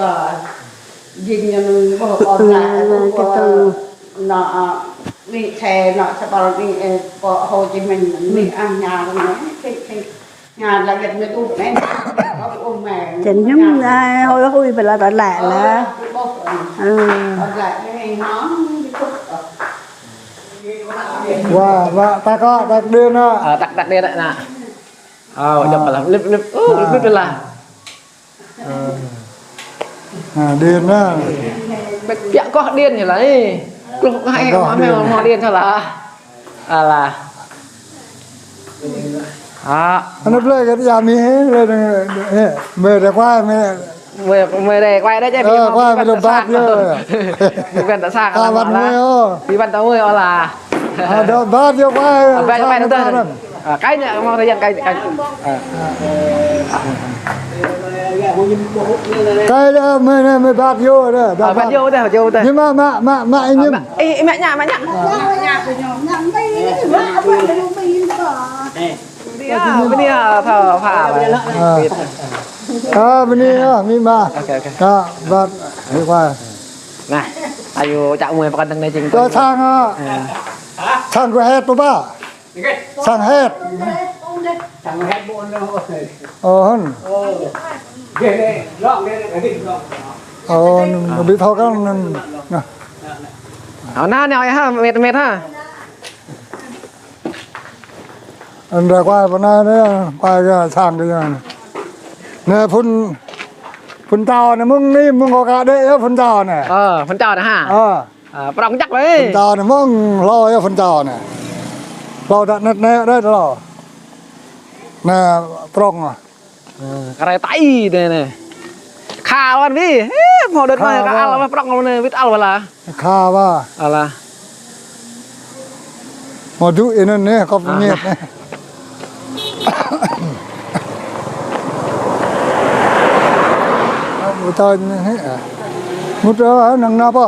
pơ. Jing ñu ƀuh ôn lại, ơ, ƀuh pơ, nao, ơ, đi xe, nao xe pơ đi, ơ, pơ Hồ Chí Minh, đi ăn nhà rồi này, thì, thì, nhà là Việt Nam tụi này, có ôn mẹ. Chính chúng, à, hơi hơi phải là tỏ lẹ là. Ơ, ôn lại cái này nó, Wa, wa, tăk kơ, tăk điện nă. Ơ, tăk, tăk điện nă. Ơ, jăp lah, lip, lip, ơ, lip, lip lah. Ơ. Ha, điện nă. Biă kơ điện ñu lah, ơ. Klŭh hai, kơ mă, điện salah. Alah. Ơ. Anŭn plơi kơ ya mi hê, lĕ, hê, mê đe kuai, mê. Mê, mê đe kuai đe, ơ, kuai mê đe bát yơh. Ƀu kăn tơsang. Ơ, bát mê, ơ. Ƀu kăn tơsang, ơ lah. Ơ, đe bát yơh kuai. Ơ, bát, bát, bát. Ơ, kai ñu, mă tơ yang kai, kai. Ơ. Kai đe mê, mê, mê bát yơh đe. Ơ, bát yơh đe, yơh đe. Ñu mă, mă, mă, mă, ñu. Ơ, mă. Ơ, mă ñu, mă ñu. Ơ. Bơni, bơni, ơ, pha, pha. Ơ. Ơ, bơni, ơ, mi ma. Ôkê, ôkê. Ơ, bát, hê kuai. Nah, ayu čă mơi pơkŏn tơngan anai jing. Tơ sang, ơ. Ơ. Sang kơ hĕt tơ ba. Sang hĕt. Ơ, hăn. Ơ, nă, ƀu thâo kăn, nă. Ơ, nă, nă, ha, mĕt, mĕt, ha. Anŭn đa kuai pơ anai anai, kuai kơ sang kơ ñu anai. Anai phun, phun čao anai mơ̆ng anai, mơ̆ng kâo kơ đĕ yơh phun čao anai. Ơ, phun čao anai hă? Ơ. Ơ, prŏng čăk lĕ. Phun čao anai mơ̆ng hlâo yơh phun čao anai. Hlâo đă anŭn anai đĕ hlâo. Anai prŏng ah. Ơ, kơ rai tai anai anai. Kha wan wĭ. Ơ, hmâo đơ̆t mă kơ al wă prŏng anai, wĭt al wă lah. Kha wă. Alah. Hmâo dŭ anŭn anai, kŏp ngit anai. Ƀu tơñ anai. Mŭt ơ, năng nao pơ.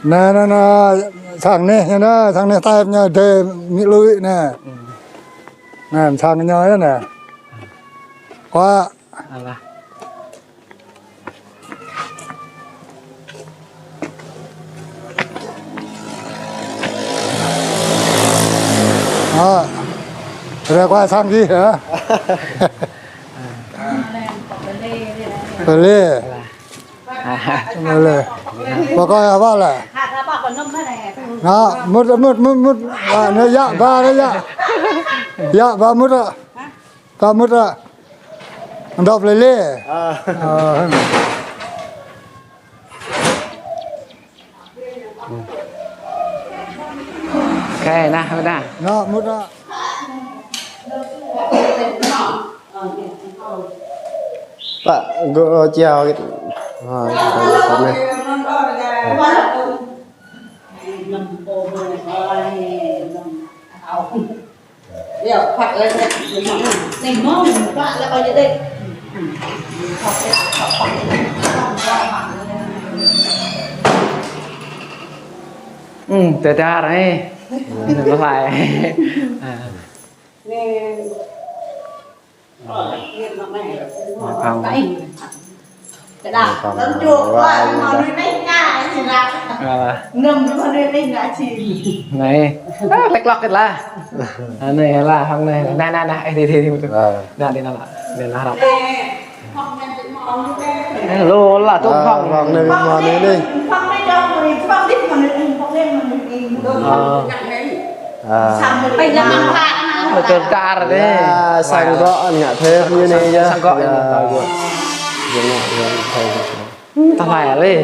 Anai, anai, anai, sang anai, anai, sang anai tơlơi ñu dêh mĭ lui anai. Anai, sang ñu anai. Kuă. Alah. Ơ. Ră kuă sang gih hă? Pơlĭ. Alah. Pơlĭ. Pơkŏi hă wă lah. Anai, mŭt, mŭt, mŭt, mŭt. Anai, anai yă, ba, anai yă. Yă, ba mŭt ah. Ba mŭt ah. Anŭn pơlĭ. Ơ. Kơ anai, anai. Anai, mŭt ah. Pă, gơ̆, ơ, čeo kơ. Ơ, kơ anai. Ơ, tơdar anai. Anai. Ơ. Anai. Ơ, lĕk lŏk kơ lah. Anai lah, hŏng anai. Anai, anai, anai. Ơ, đi, đi, đi, đi. Ơ. Anai, đi, anai lah. Anai lah, rŏk. Ơ, lô lah, tŭ hŏng. Hŏng anai, hŏng anai đi. Ơ. Ơ. Ơ, tơdar anai. Ya, sang gŏ ngă thê ñu anai ya. Sang gŏ. Ya, ya. Ya, ngă, ya, ngă thê. Tơlơi lĕ.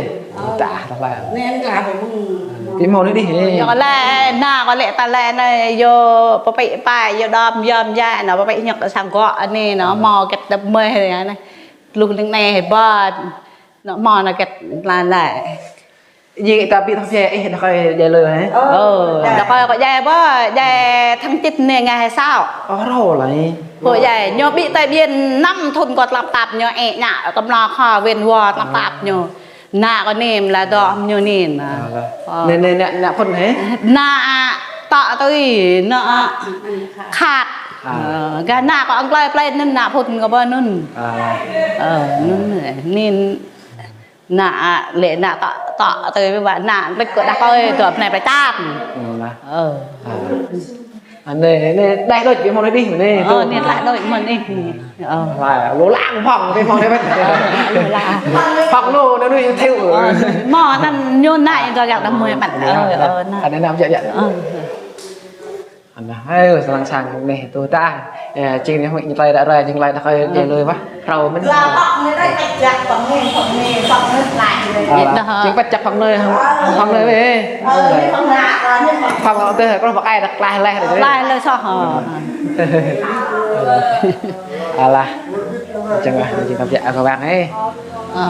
Tah, tơlơi. Anai lah mơ̆ng. Pi hmâo anai đih. Yua kơ lĕ, anai kơ lĕ tơlơi anai, yua pơpĭ pai, yua đom yom jai, anŭn pơpĭ ñu kơ sang gŏ anai, anŭn hmâo kĕt tơmơi anai. Lu anai anai hơbơt. Anŭn hmâo anŭn kĕt tơlơi lĕ. Yua kơ ta ƀu thâo pơhiăp ih, đah kơi djai lui hă? Ơ, đah kơi kơ djai ƀơi, djai tháng chín anai ngày hai sáu. Ơ, rô lăi. Pô djai, ñu ƀu tơi ƀiên năm thŭn kơ tơlăp tap ñu ĕ ñă, kơmlô kho wên wơ tơlăp tap ñu. Anai kơ anai lah dŏ ñu anai. Ơ. Anai, anai, anai, anai phŭn hă? Anai, tŏ tui, anai, khat. Ơ, gah anai kơ ăng plơi plơi anŭn anai phŭn kơ ƀơi anŭn. Ơ, anŭn anai. Anai, lĕ anai tŏ, tŏ tui wă anai, lĕ kơ đah kơi tui pơnai pơčat. Ơ. Anai, anai, đaih đôč ƀu hmâo anai đih anai. Ơ, anai đaih đôč mơ̆n ih. Ơ. Lah, lô lang hŏng, ƀu hmâo anai ƀĕ. Lô lang. Hŏng lô, anai anai thiu. Ơ, hmâo anŭn ñu anai, ñu gak đah mơi ƀĕ. Ơ, ơ, anai. Anai anai, ya, ya. Ơ. Anai, hai, sơlăng sang anai, tŭ ta. Ơ, jing anai, hmâo ñu tơlơi đah rơi, jing tơlơi đah kơi djai lui wă. Rau mơ̆n. Ơ, jing păt čăp hŏng anai, hŏng, hŏng anai wĕ. Hŏng anai tơl, kơ pơkai đah klaih leh đah. Klaih leh soh. Alah. Jing lah, jing tơbiă kơ wang ĕ. Ơ.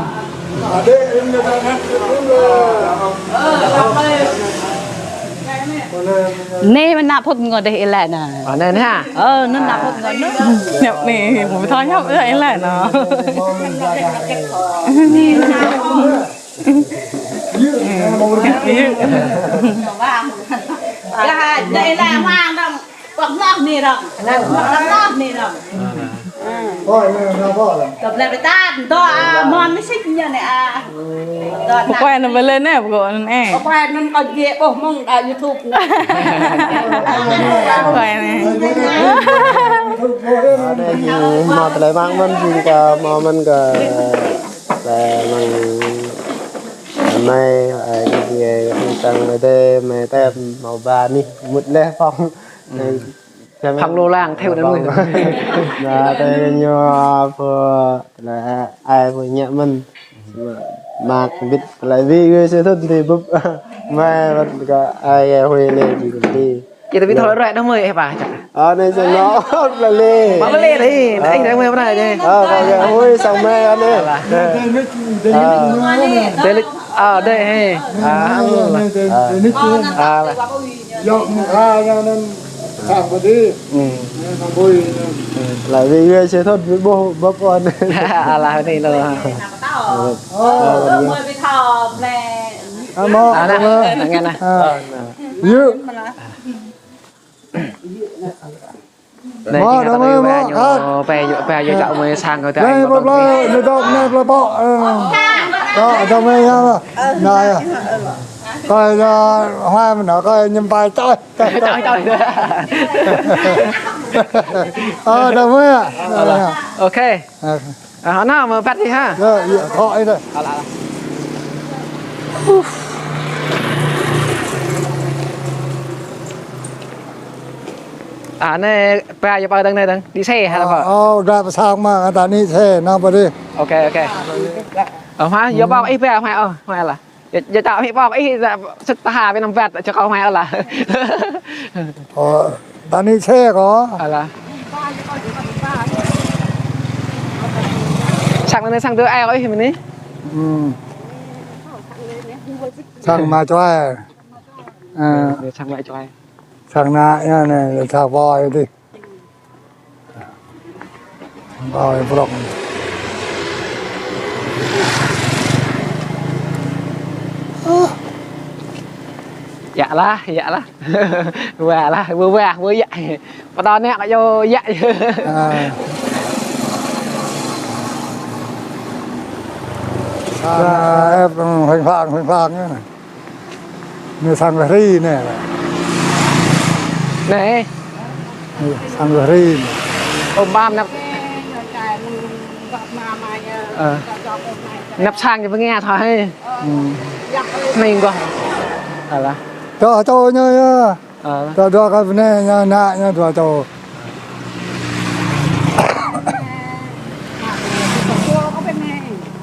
Anai mơ̆n ană phŭn ngŏ dêh ih laĭ anai. Ơ, anai, anai hă? Ơ, anŭn ană phŭn ngŏ anŭn. Ñăp anai, ƀu thâo ñăp ih laĭ anai. Lah, anai laĭ hmang dong. Pơk hloh anai rŏng, anŭn pơk hloh anai rŏng. Ơ. Tơl blơi pơtat, dŏ, a, mơ̆n mơsĭt ñu anai, a. Dŏ pơkua anŭn ƀơi lĕ anai, pơkua anŭn, ơ. Pơkua anŭn kơ djai ƀuh mơ̆ng đa YouTube. Pơkua anai. Anai, hmâo tơlơi mơ̆ng mơ̆n jing kơ, hmâo mơ̆n kơ, tơlơi mơ̆ng Mai, ai, ai, ai, hăng tăng mai tê, mai tê, hmâo ba nih, mŭt laih phong. Phong lô lang, theo đến phong. Anŭn. Anai tê ñu pô, tơlơi ai pô ñă mơ̆n. Mă bit tơlơi ƀing gơ̆ sĭt thŭn tui bưp. Mai wơ̆t kơ ai gơ̆ huĭ anai či kơ̆m tui. Kita bi thâo ră đah mơi ih ba čă. Ơ, anai sang anŏ, pla lê. Pla lê đah, đah mơi pla lê. Ơ, kâo gơ̆ huĭ sang mai anai. Alah. Ơ. Đơi lĕ, ơ, đơi hĕ. Alah. Alah. Yŏk mơ̆ng ra anŭn sang pơ dih. Anai sang bui anŭn. Laĭ ƀing gơ̆ sĭt thŭn ƀu ƀuh bưp ôh. Alah, anai lô. Ơ, ơ, mơi bi thâo mlĕ. Ơ, mơ̆. Anai, anai, anai. Ơ. Yơh. Anai, mơ̆, anai, đah mơi, mơ̆, ñu, khăt. Pĕ yua, pĕ yua čă mơi sang kơ tơ. Anai, pla, pla, ñu dŏ, anai, pla pŏ, ơ. Dŏ, dŏ mơi yang lah. Anai, ya. Kơ ya, hoa mơ̆n, kơ ñăm pai čoi. Čoi, čoi. Ơ, đah mơi, ya. Alah. Ôkê. Ơ. Ơ, anŭn mơ̆ băt đi ha. Yơh, yơh, khŏ ih đah. Alah, alah. Anai, pĕ yua pă dơ̆ng anai dơ̆ng. Đi xe hă pă? Ơ, ơ, dra pơsang mă, ta ni xe, nao pơ dih. Ôkê, ôkê. Ơ, hmâo, yua pă ih pĕ, hmâo, ơ, hmâo lah. Yua, yua čă ih pă, ih, sĭt ta ha, pĕ năm băt, čơkâo hmâo lah. Ơ, ta ni xe kâo. Alah. Sang anai sang tơ ai ih mơ̆n anai. Hm. Sang mă čoi. Ơ. Sang mă čoi. Sang anai, anai, sang pô yơh dih. Ƀơi prŏng. Yă lah, yă lah. Wa lah, wa, wa, wa yă. Pơtô anai kơ yua yă. Ơ. Sa, ơ, hling hlang, hling hlang anai. Anai sang kơ hri anai. Anai. Anai, sang kơ hri anai. Ôm ƀăm năp. Ơ. Năp sang ñu pơngia thoi hĕ. Hm. Anai gơ̆. Alah. Dua čô ñu yơh. Ơ. Dua, dua kơ bơnai ñu, ană ñu dua čô.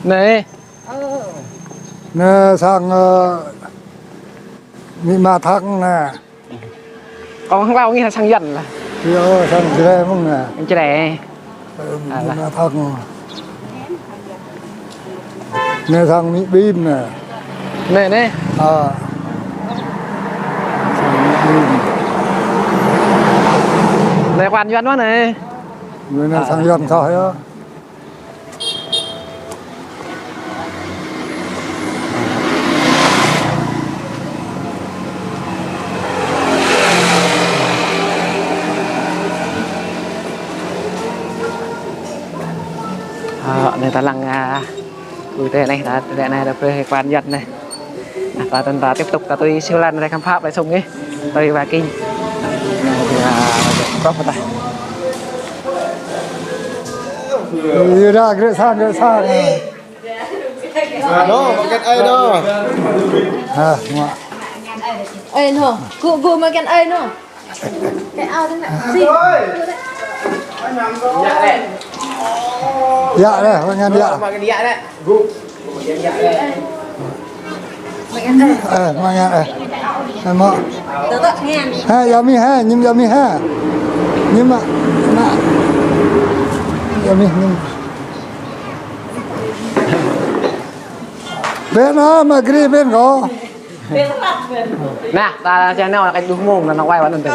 Anai. Anai sang, ơ, amĭ ama Thăng anai. Kâo hăng hlâo ngih sang Yuan lah. Yơh, sang Jrai mơ̆ng anai. Jrai. Ơ, alah. Amĭ ama Thăng. Anai sang amĭ Bim anai. Anai, anai. Ơ. Sang amĭ Bim. Anai pran Yuan mơ̆n anai. Anai sang Yuan soh yơh. Ơ, anai ta lăng, ơ, ƀu tê anai, ta, ta anai, ta pơ pran Yuan anai. Anai, ta, ta, ta tiếp tục, ta tui siu lăn rai khám phá rai sông ih. Tui Ba Kinh. Anai, ta, ta, ta, ta. Yơh, đah, gơ̆ sang, gơ̆ sang. Anŭn, mă kĕt ai anŭn. Ha, mă. Ai anŭn. Gŭ, gŭ mă kĕt ai anŭn. Kĕt ai anŭn. Yă đah, mă ngăn yă. Mă kĕt yă đah. Gŭ. Ơ, mă ngăn, ơ. Ơ, mă. Ha, yă mih ha, ñim yă mih ha. Ñim mă, mă. Yă mih, ñim. Pĕn ha, mă gri pĕn kâo. Anai, ta čang nao kơ đuh mông, anŭn wai wă anŭn tơ.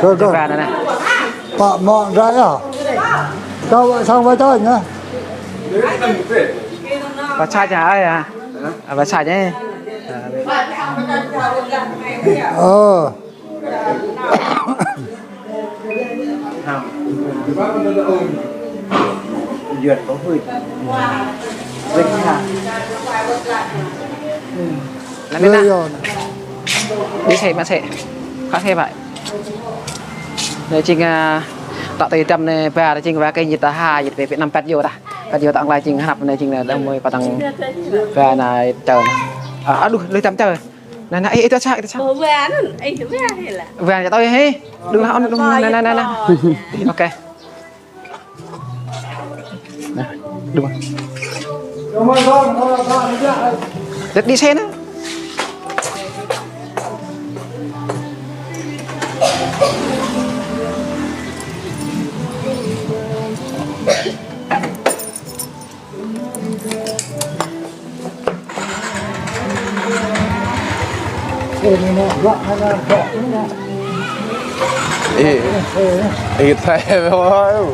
Kơ, kơ. Kơ anŭn anai. Pă mă dra yă. Kâo wă sang wă čoi anai. Wă čoi čang ai yă. Hă? Wă čoi čang. Ơ. Duyệt có hơi. Hơi ha. Anai, anai. Đi xe, mă xe. Khă xe ƀă. Anai jing, ơ, tŏ tui tăm anai ba, anai jing ba kơ ñu ta ha, ñu pĕ pĕ năm pĕt yua đah. Pĕt yua tŏ anai jing hrăp anai jing anai đah mơi pơtăng ba anai tơm. Ơ, aduh, lui tăm tơ. Nă, nă, ih, ih, tơ sa, ih, tơ sa. Ơ, wơ̆n, ih, wơ̆n hĭ lah. Wơ̆n, ya tơ, ih, hĭ. Đừng lah, ôn, đừng, nă, nă, nă, nă. Ih, ok. Nă, đừng. Đứt đi xe nă. Ê, ê, thầy ơi.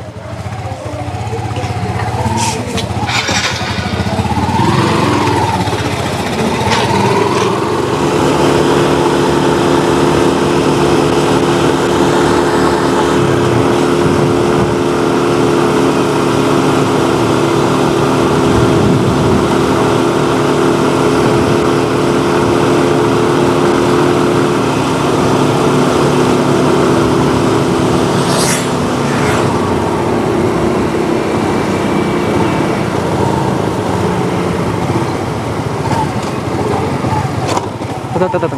Tơ, tơ, tơ, tơ.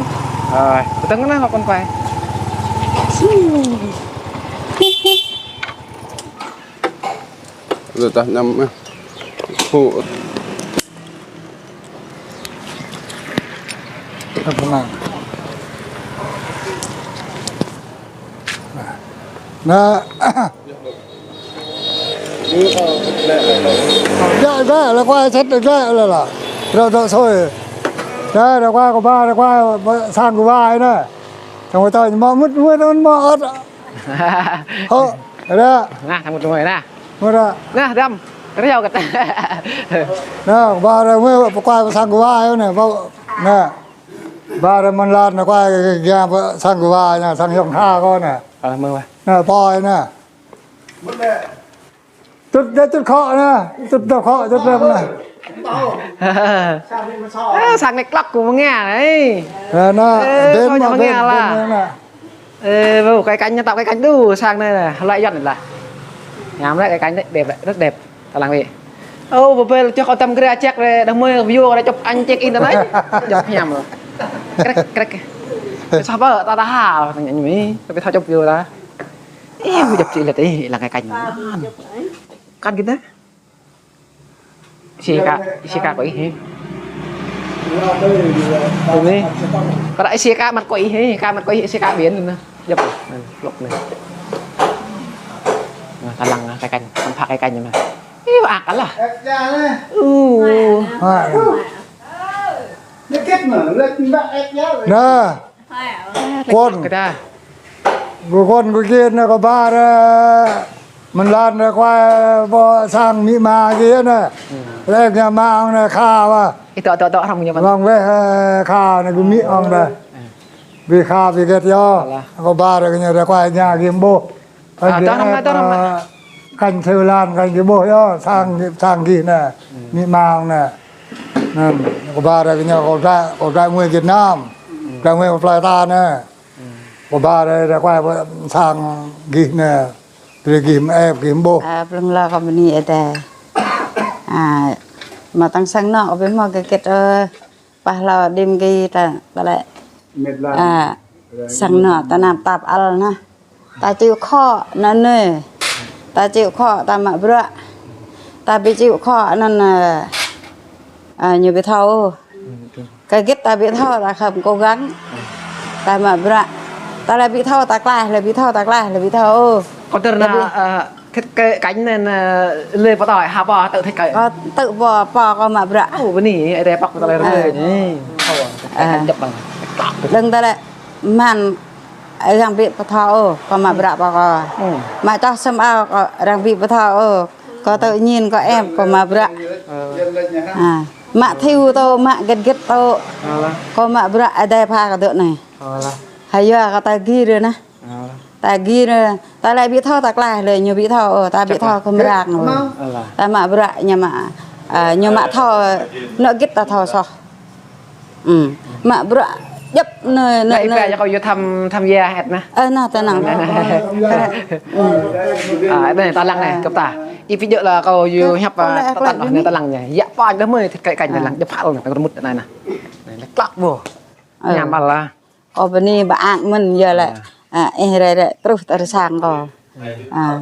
Rồi, tơ, tơ, nó không phải. Rồi, ta nhắm, à. Hụ. Nă. Djă, djă, lĕ kuai sĕt djă lĕ lah. Rơ̆ dŏ sôi. Djă, djă kuai kơ ba, djă kuai sang kơ ba nă. Sang kơ ta mă mŭt, mŭt, mŭt, mă ơt. Hơ, ră. Nă, sang mŭt mŭt nă. Mŭt ră. Nă, dăm. Riau kơ ta. Nă, ba ră mŭt, pơkuai pơsang kơ ba yơh nă, ba, nă. Ba ră mơ̆n lăn nă, kuai kơ gia pơsang kơ ba nă, sang yŏng ha kơ nă. Ơ, mơ̆n ba. Nă, poi nă. Tŭt đe tŭt khŏ nă, tŭt đe khŏ, tŭt đe nă. Ơ, sang nĕ klăk kơ mơ̆ng anai. Ơ, nă, ơ, bên kơ mơ̆ng anai lah. Ê, vô cái cảnh, tạo cái cảnh đủ sang này nè, loại dọn này là. Ngắm đấy, cái cảnh đấy, đẹp đấy, rất đẹp. Ta lăng đi. Ô, bơ bơ, cho con tâm cái check đấy, đang mời view đấy, chụp ảnh check in đấy. Chụp nhầm rồi. Krek, krek. Sao bơ, ta ta ha, thằng nhảy nhảy, tapi thao chụp view ta. Ê, chụp chị là tí, là cái cảnh. Cắt cái đấy. Ih sĭ ka, ih sĭ ka kơ ih hĭ. Tui anai. Pơră ih sĭ ka măt kơ ih hĭ, ka măt kơ ih, ih sĭ ka ƀiă anŭn nă. Djŏp anŭn, lŏk anŭn. Nă, ta lăng nă, kơ kanh, tăm phă kơ kanh anŭn nă. Ih, ăk lah. Ư. Nă. Kơ kŭn. Kơ kŭn kơ kiên nă kơ ba ră. Mơ̆n lăn ră kuai ƀu sang mĭ ma kiên nă. Lĕ ñu mă ŏng nă kha wa. Ih tŏ, tŏ, tŏ, hrăm ñu mă. Ŏng weh, ơ, kha nă gơ̆ mĭ ŏng nă. Ƀu kha ƀu gĕt yơh. Alah. Kơ ba ră kơ ñu ră kuai ñu gơ̆ ƀuh. Ơ, tŏ, hrăm, tŏ, hrăm. Kăn thâo lăn, kăn gơ̆ ƀuh yơh, sang, sang gih nă. Mĭ ma ŏng nă. Năn, kơ ba ră kơ ñu kơ dra, kơ dra ngui Việt Nam. Dra ngui kơ plơi ta nă. Kơ ba ră, ră kuai pơ sang gih nă. Brơi gih mơ̆ ĕp gih mơ̆ ƀuh. A, plơ̆ng la kơ bơni ơi adai. A, mă tăng sang nŏ kơ ƀing mơ̆ kơ gĕt ơ. Pah la đĭm gih ta, ta lĕ. A, sang nŏ ta năp tap ăl nă. Ta chịu khó nă nê. Ta chịu khó ta mă bruă. Ta ƀu chịu khó năn, a, ñu ƀu thâo. Kơ gĕt ta ƀu thâo, ta khŏm kơ găng. Ta mă bruă. Ta lĕ ƀu thâo, ta klaih, lĕ ƀu thâo, ta klaih, lĕ ƀu thâo. Kơ tơr nă, ơ, thĭt kơ kanh năn, ơ, lĕ pơtoi, ha pơ, tơ thĭt kơ. Kơ tơ pơ, pơ kơ mă bruă. Ô, bơni, ơi adai pŏk pơtoi lĕ. Ơ. Kanh djŏp ƀăng. Đơ̆ng ta lĕ, mơ̆n, arăng ƀu pơtho ôh, kơ mă bruă pơ kơ. Mă čoh sem ao, kơ arăng ƀu pơtho ôh. Kơ tơ ñin kơ ĕp kơ mă bruă. A, mă thiu tơ, mă gĕt gĕt tơ. Kơ mă bruă adai pha kơ dŏ anai. Hơyua kơ ta gir nă. Ta gir, ta lĕ ƀu thâo ta klaih lĕ ñu ƀu thâo, ta ƀu thâo kơ mơrang. Ta mă bruă ñu mă, a, ñu mă thâo, nŏ gĕt ta thâo soh. Mă bruă djŏp nơ, nơ, nơ. Ih pia kơ yua tham, tham gia hĕt nă. Ơ, nă, ta năng. A, anai ta lăng anai, kơp ta. Ih, pi jơ̆ lah kâo yua hiăp, ah, tơlăng anai, tơlăng anai. Yă pă đah mơi thâo kơ kañ tơlăng, jơ̆p hăl anai, kâo rơmut anai anai. Anai, lĕ klăk ƀôh. Ơ. Ñam hăl lah. Ơ, bơni ƀă ang mơ̆n yơh lĕ. Ơ. Ah, ih rai rai truh tơr sang kâo. Ơ. Ah.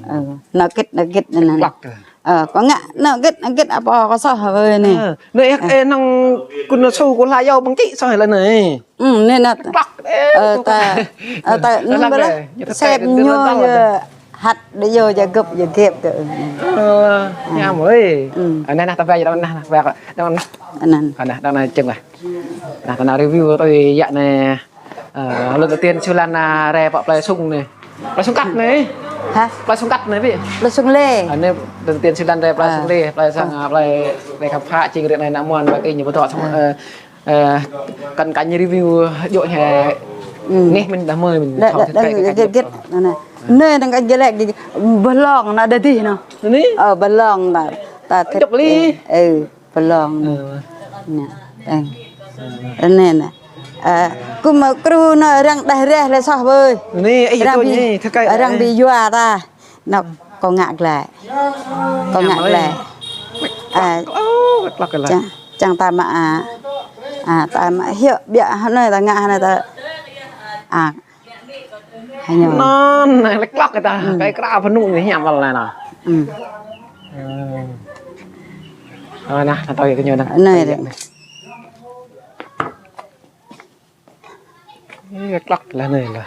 Ơ, nao git, nao git anai. Klăk. Ơ, kâo ngă nao git, nao git apa kâo soh hơi anai. Ơ, anai ih, ơ, năng kơ nao su kơ hla yâo ƀơ̆ng čĭ soh lĕ anai. Ư, anai nă. Klăk, ơ, ta, ơ, ta, anai ƀơi lĕ. Sem ñu yơh. Hăt đĭ yơh jơgơ̆p jơgơ̆p tơ. Ơ, ñam ơi. Ơ, anai nă, ta ƀai, anai nă, ta ƀai, anai nă. Anai. Anai, anai, čeng lah. Nă, ta nă review tui yă anai. Ơ, lần đầu tiên Siu Lan, à, rai pơ plei Sung anai. Plei Sung Kăt anai. Hă? Plei Sung Kăt anai, ƀĭ. Plei Sung Lê. Anai lần đầu tiên Siu Lan rai plei Sung Lê, plei sang, à, plei, plei Khăm Phă, čing rĭ anai nă muan, ƀă kơ ñu pơtô sang, ơ, Ơ, kăn kañ review djơ̆ hă. Ư. Ngeh mơ̆n đah mơi mơ̆n. Đa, đa, đa, git, git. Anai. Anai, đang kañ git lĕ, git. Bơlong nă đa dih nă. Anai? Ơ, bơlong ta, ta thit. Jơ̆p lĕ. Ơ, ơ, bơlong. Ơ. Nă, ơ. Anai nă. Ơ, kơ mă kru nă arăng đah reh lĕ soh ƀơi. Anai, ih, arăng ƀu, anai, thâo kơ arăng ƀu yua ta. Nă, kâo ngă glaĭ. Kâo ngă glaĭ. Ơ, klăk, klăk, klăk. Čang, čang ta mă, a, a, ta mă hiư̆m biă hơnai ta ngă hơnai ta. A, hơnai. Anŭn, lĕ klăk ta. Ư. Kơ krao pơnŭ anai hiam ƀă lĕ nă. Ư. Ơ, nă, ta tui kơ ñu dơ̆ng. Anai. Ih, klăk lah anai lah.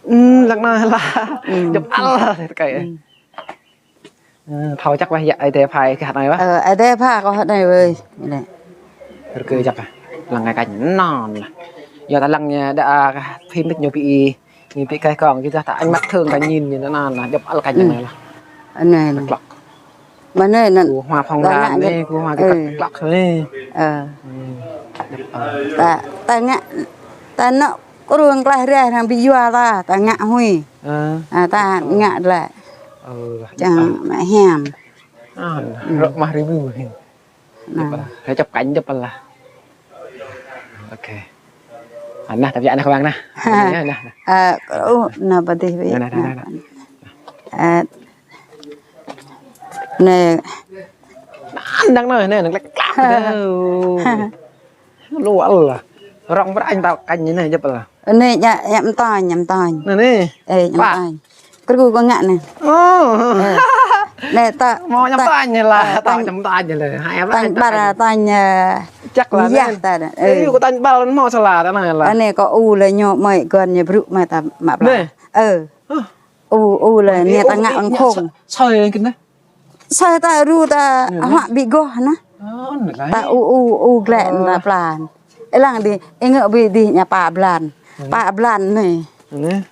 Ư, lăng anai lah. Ư. Jơ̆p hăl lah, thâo kơ. Ư. Ơ, thâo čăk ƀă yă Ơi Adai pha kơ hă anai ƀă. Ơ, Ơi Adai pha kơ hă anai ƀơi. Anai. Rơkơi čăk ah. Lăng kơ kañ anŭn lah. Yua ta lăng ñu đa, a, phim đĭ ñu ƀu ih. Ñu ƀu kơ kông, kơ ta, ta ăn mắt thường ta nhìn ñu anŭn lah, jơ̆p hăl kañ anai lah. Anai. Klăk. Mơ̆ anai nă. Kơ hoa phong lan anai, kơ hoa kơ klăk anai. Ơ. Ư. Ta, ta ngă, ta nă kơ rơ̆ng klaih reh arăng ƀu yua ta, ta ngă hui. Ơ. A, ta ngă lĕ. Ơ. Čang mă hiam. A, rơ̆ mă review hin. Nă. Jơ̆p hăl lah. Hơi čăp kañ jơ̆p hăl lah. Ôkê. A, nă, ta ƀiă nă kơ ƀing nă. Nă, nă. A, ơ, nă pơdih ƀĭ. Nă, nă, nă, nă. Ơ, nă. Nă, đang nă, nă, nă, klăk, klăk. Lu hăl lah. Rơ̆ng brơi ta kañ anai jơ̆p hăl lah. Anai, ñu, ñu mơtañ, ñu mơtañ. Anai, anai. Ơ, ñu mơtañ. Kru kâo ngă anai. Ơ. Ơ. Anai ta, mơ̆ ñu ta, mơtañ anai lah, ta, ta tañ, ñu mơtañ anai lah. Hai, tañ ƀar, tañ, ơ, čăk lah yah anai. Ta anai. Ơ. Ơ, kâo tañ ƀar mơ̆ sala ta anai lah. Anai kâo u lĕ ñu mơi gơ̆n ñu brŭ mơi ta mă pla. Anai. Ơ. Hă? U, u lĕ anai ta ngă ƀơ̆ng khŏng. Soi kơ anai. Soi ta ru ta huă ƀĭ goh nă. Ơ, anai lah. Ta u, u, u glĕ ta plan. Ih lăng đĭ, ih ngă ƀĭ đĭ ñu pă blan. Pă blan anai. Anai.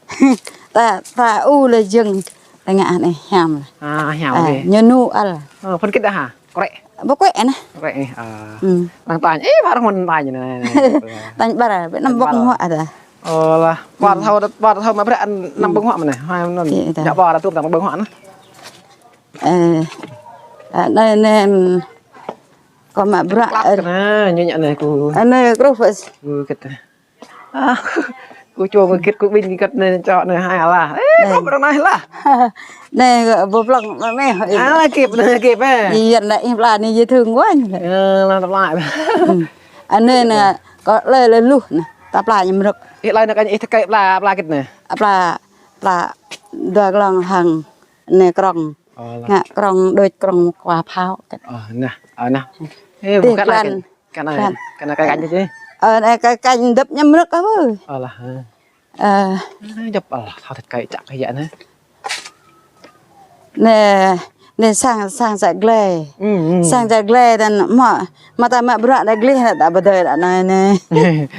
Ta, ta u lĕ jơ̆ng. Ta ngă anai hiam lah. A, hiam. A, anai. Ñu nŭ al. Ơ, phun kĭt đah hă? Kôrĕ. Ƀu kôrĕ nă. Kôrĕ anai. A. Ư. Lăng tañ. Ih, ƀar hmâo tañ anai. Tañ ƀar, ƀĕ năm ƀơ̆ng huă ta. Ơ lah. Ƀar thâo, ƀar thâo mă brơi năm ƀơ̆ng huă mơ̆n anai. Hai anŭn. Ih, ta. Ñu ƀar ta tŭm năm ƀơ̆ng huă nă. Ơ, anai, anai, kâo mă bruă, klăk, ơ, anai, ñu ñu anai kơ. Anai, kru pas. Kơ kĭt. A, kơ čô kơ kĭt, kơ ƀing kơ kĭt anai, čô anai, hai lah. Ơ, anai. Kâo bruă anai lah. Anai, kâo ƀu plŏng mă meh. A, kĭt, anai, kĭt, ơ. Ih, anai, ih pla anai, dễ thương quá. Ơ, lah, ta pla. Ư. Anai, anai, kâo lĕ, lĕ luh, anai. Ta pla ñu mrơ̆k. Ih, lĕ anai, kơ ih thâo kơ pla, pla kĭt anai. Pla, pla, dua glông hăng. Anai krŏng. Ơ, lah. Ngă krŏng đôč krŏng kua phao. Ơ, nă, ơ, nă. Ơ, ƀu kơ anai, kơ anai, kơ anai kơ kañ čih. Ơ, anai kơ kañ dăp ñu mrơ̆k ôh. Ơ, lah, ơ. Ơ. Ơ, jơ̆p, ơ, lah, thâo thâo kơ čăk kơ yă anai. Anai, anai sang, sang sa glai. Ư, ư. Sang sa glai dan mă, mă ta mă bruă đa glih, ta pơdơi đa anai, anai.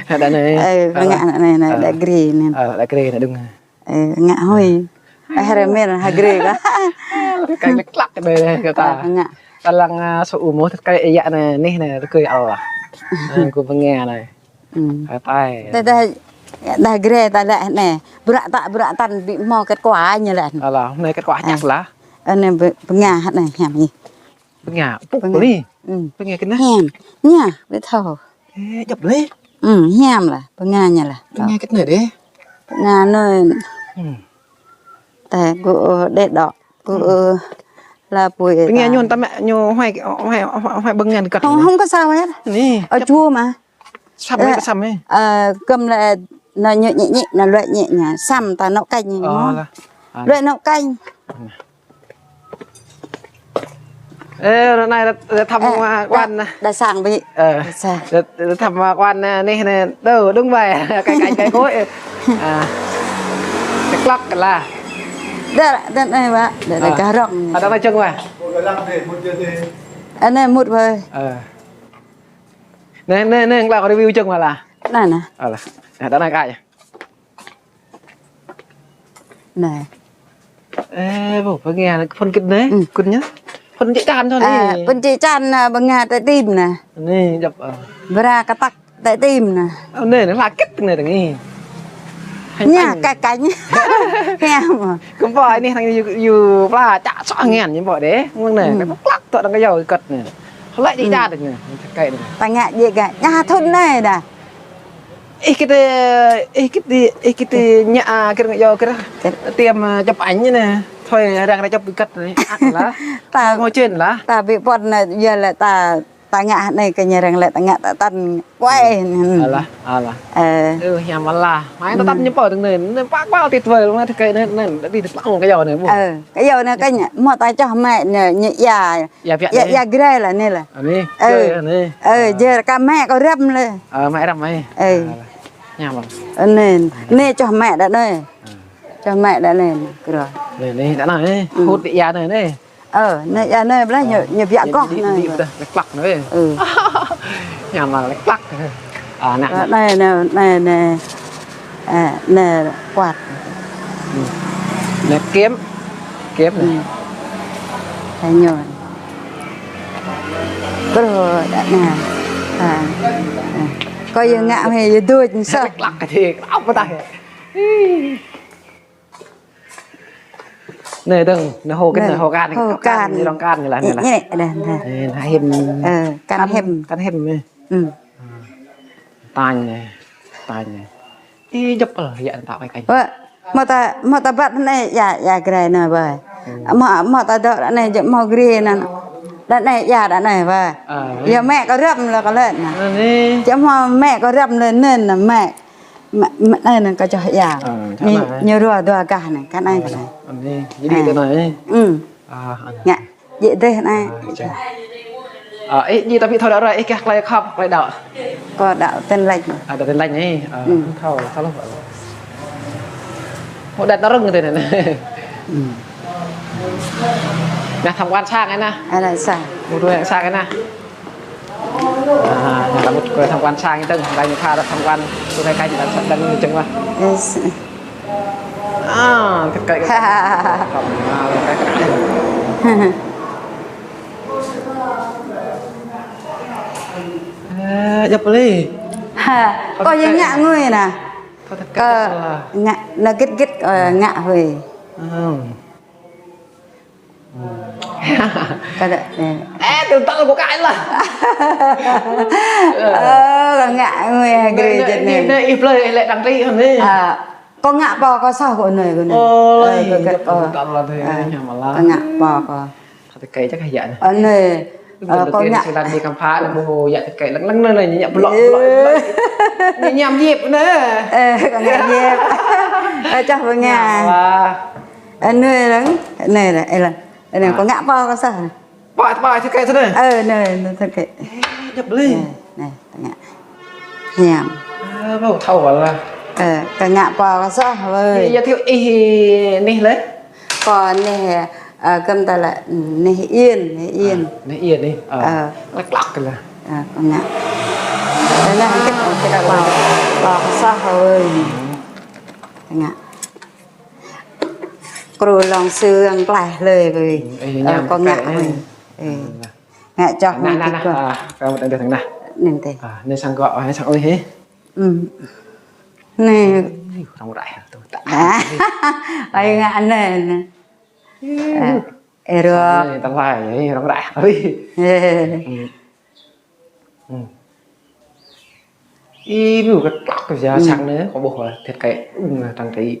Đa anai. Ơ, ơ, ngă lah. Anai, anai, đa gri anai. Ơ, đa gri anai đơ̆ng. Ơ, ngă hơi. Ơ, rơmel, hơgrê kơ. Kơ klăk kơ đơi kơ ta. Ơ, ngă. Kơ lăng, a, su u mơ̆ thâo kơ yă anai, anai, anai, rơkơi Allah. Ơ, kơ pơngia anai. Ư. Kơ tai. Đa, đa, đa grê ta lĕ anai. Bruă ta, bruă tăn ƀĭ hmâo kĕt kua ñu lĕ. Alah, anai kĕt kua čăk lah. Ơ, anai pơngia anai, hiam ih. Pơngia, pŭk pơngia. Pơngia. Ư. Pơngia kơ anai. Hiam. Ñu, ƀu thâo. Ơ, jăp lĕ. Ư, hiam lah, pơngia ñu lah. Pơngia kơ anai dêh. Pơngia anai. Ư. Tơ, kơ, ơ, đĕ đŏ. Kơ, ơ, la pui. Pơ anai ta. Ñu tơmă, ñu huai, huai, huai, huai bưng ngăn kơt. Hông, hông kơ sao ya. Anai. Ơ, čua mă. Săm anai, săm anai. Ơ, kơm lĕ, nă ñu ñĕ ñĕ, nă luĕ ñĕ ñă. Săm ta nŏ kanh ñu. Ơ, lah. Luĕ nŏ kanh. Ơ, ră anai ră, ră thăm, ơ, a, đa, quan nă. Đa sang ƀĭ. Ơ, đa sang. Ră, ră thăm, a, quan nă, anai nă. Đơ, đúng vậy. Cái, cái, cái khối. A, cái clock lah. Đa, đa anai, ƀă. Đa, đa, a, gah rŏng. Ada macam apa? Anai mŭt ƀơi. Ơ. Anai, anai, anai, anai, review čơ̆ng mă lah. Anai, anai. Alah. Anai, đa anai kơ. Anai. Ơ, ƀu, pơngia, phun kĭt anai. Ư. Kĭt ñu. Phun čĭ čan thôi anai. Phun čĭ čan, a, pơngia tơ tim anai. Anai, djŏp, ơ. Bra kơtăk tơ tim anai. Anai, anai, hla kĭt anai, anai. Ñu, kơ kanh. Ñu mă. Kơm pô anai, anai, yu, yu, pla, čă, soh ngian, ñu pô đĕ. Mơ̆ng anai, kơ klăk, tŏ đang kơ yua kĭt anai. Hla čĭ čan anai, tơkai anai. Tơngă jĕ kơ, ñu thun anai đa. Ih, kơ tơ, ih, kơ tơ, ih, kơ tơ, ñu, a, kơ răng yua, kơ tiêm, a, chụp ảnh anai. Thôi, răng ra chụp kĭt anai. Ăt lah. Ta, ngô čên lah. Ta ƀĭ pŏn anai, yua lĕ ta, tơngă anai kơ ñu răng lĕ tơngă ta tăn. Wai. Alah, alah. Ơ. Ơ, hiam alah. Mai ta tăn ñu pô tơng anai. Anai pă kual ti tuai, anai tơkai anai, anai, ti tơpăng kơ yua anai, ƀu. Ơ, kơ yua anai kơ ñu, mơ̆ ta čoh mă anai, ñu ia. Ia biă anai. Ia grai lah anai lah. Anai, ơ, grai anai. Ơ, jơr kơ mă kơ răm lĕ. Ơ, mă răm anai. Ơ. Alah. Hiam alah. Anai, anai čoh mă đa anai. Ơ. Čoh mă đa anai, grai. Anai, anai, đa anai. Ư. Hŭt ia anai, anai. Ơ, anai ia anai, ƀlah, ñu, ñu biă kŏh anai. Ñu, ñu, ñu, ñu, lĕ klăk anai. Ư. Hiam alah lĕ klăk. A, anai, anai. Anai, anai, anai. Ơ, anai kuat. Ư. Anai kiêm. Kiêm anai. Ư. Hai ñu. Kơ đa anai. A. A. Kơ yua ngă mă yua đôč soh. Lĕ klăk kơ ti, apa tah. Anai dơ̆ng, anai hô kơ, anai hô kan, hô kan. Anai rŏng kan anai lah, anai lah. Anai, anai, anai. Anai, anai him. Ơ, kan him. Kan him anai. Ư. Tañ anai, tañ anai. Ih, djŏp ơ, ia ta wai kanh. Wă, mơ̆ ta, mơ̆ ta ƀăt anai, ia, ia grai anai ƀơi. Ư. Mơ̆, mơ̆ ta dŏ anai, djŏp mơ̆ grai anai. Đa anai, ia đa anai ƀơi. A, ia mă kơ răm lĕ kơ lĕ anai. Anai. Djŏp mơ̆ mă kơ răm lĕ anai, anai mă. Mă, mă, anai, anai kơ čoh ia. Ơ, ñu, ñu rua dua gah anai, kơ anai, kơ anai. Anai, jadi kơ anai. Ư. A, anai. Ngă, jĕ dêh anai. A, čang. A, ih, jĕ tapi thâo đaŏ ră, ih, kơ klai khăp, klai đaŏ. Kơ đaŏ Tin Lành. A, đaŏ Tin Lành anai. A, ư. Thâo, thâo lŏ. Mơ̆ đaŏ tơrơ̆ng tơ anai. Ư. Anai tham quan sang anai. Anai sang. Mŭt đuaĭ sang anai. A, anai ta mŭt kơ tham quan sang anai, anai ñu pha tham quan, tui anai kơ ñu đang, đang čơ̆ng mă. Yes. A, kơ, kơ, kơ. A, djŏp lĕ. Ha, kơ yua ngă ngui anai. Kơ ngă, anai gĭt gĭt, ơ, ngă hơi. Ơ. Kơ đa, ơ. Ơ, tui tơl kơ kă lah. Ơ, kơ ngă ngui grai jĕ anai. Anai, ih, plơi, ih, lĕ đang tui anai. A, kơ ngă pô kơ soh kơ anai, kơ anai. Ơ, lơi, kơ, kơ, kơ, kơ ngă pô kơ. Kơ tơkai čă kơ ia anai. Anai, ơ, kơ ngă. Sĭ lăng đi khám phá, anai ƀu ia tơkai, lăng, lăng, lăng, lăng, ñu ñăm blŏk, blŏk, blŏk. Ñu ñăm yip anai. Ơ, kơ ngă yip. Ơ, čoh pơngia. Wah. Ơ, anai lăng, anai lăng, ơ lăng. Anai, kơ ngă pô kơ soh. Pô, pô, tơkai tơ anai. Ơ, anai, anai tơkai. Ơ, djŏp lĕ. Ơ, anai, tơngă. Hiam. Ơ, ƀu thâo lah. Ơ, kơ ngă pô kơ soh, ơi. Ia, ia thiu ih anai lĕ. Kơ anai, ơ, kơm ta lĕ, anai Yên, anai Yên. A, anai Yên anai. Ơ. Ơ. Lĕ klăk lah. Ơ, kơ ngă. Anai, anai, anai pô, pô kơ soh, ơi. Kơ ngă. Kru lŏng sư ang klaih lơi ƀơi. Ơ, kơ ngă hơi. Ơ. Ngă čoh anai, anai, anai. A, kơ mŭt đang dêh anai. Anai tơ. A, anai sang gŏ, anai sang ơi hĕ. Ư. Anai. Ui, rŏng ră tui ta. A. Ơi ngă anai, anai. Ơ, ơ, rŏng. Anai tơlơi, ơi, rŏng ră. Ui. Ơ. Ư. Ih, ƀu kơ klăk kơ ia sang anai, kơ ƀuh lah, tơkai, ư, đang tui.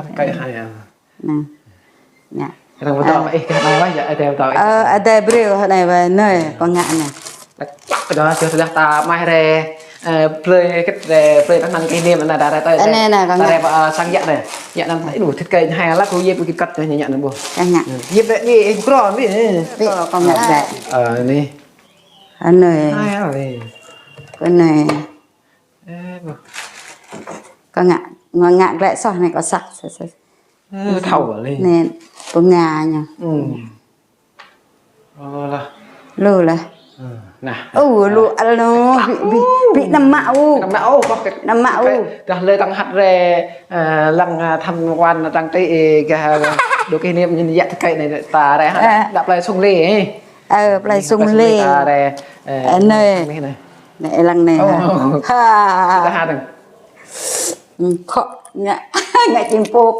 Ơ, kơ hai ah. Nă. Nă. Arăng pơtô ih kơ anai wă, yă, adai pơtô ih. Ơ, adai brơi anai wă, nơi, kơ ngă anai. Lăk lăk kơ dah, sudah ta mai re, ơ, plơi kĕt re, plơi tơnăn kơ anai, anai, anai, ta re, ta re, anai, anai, kơ ta re, ngă. Ơ, sang yă anai. Yă anai, ih, lu thit kơ hai lăk, kơ yep kơ kăt, yă, yă anai ƀuh. Kơ ngă. Yep re, ih, ih, kro, ih, ih. Ih, kơ ngă, ơ, anai. Anai. Hai, ơ, ih. Kơ anai. Ơ, ƀuh. Kơ ngă, ngă, ngă glăi soh anai kơ săk, săk, săk. Ơ, thâo lĕ. Anai, pơnga ñu. Ơ. Ơ, lah. Lu lah. Ơ, nah. Ơ, lu al no, ƀĭ, ƀĭ, ƀĭ năm mă u. Năm mă u, kơ năm mă u. Dah lĕ tăng hăt re, ơ, lăng, ơ, tham quan trang trí, ơ, gah, ơ, đồ kỷ niệm ñu yă thit kơ anai, ta re, ơ, đăp lĕ sung lĕ, ơ. Ơ, plơi sung lĕ. Anai. Anai. Anai, lăng anai. Ơ. Ha. Ơ, khŏ, ngă, ngă čim pôk.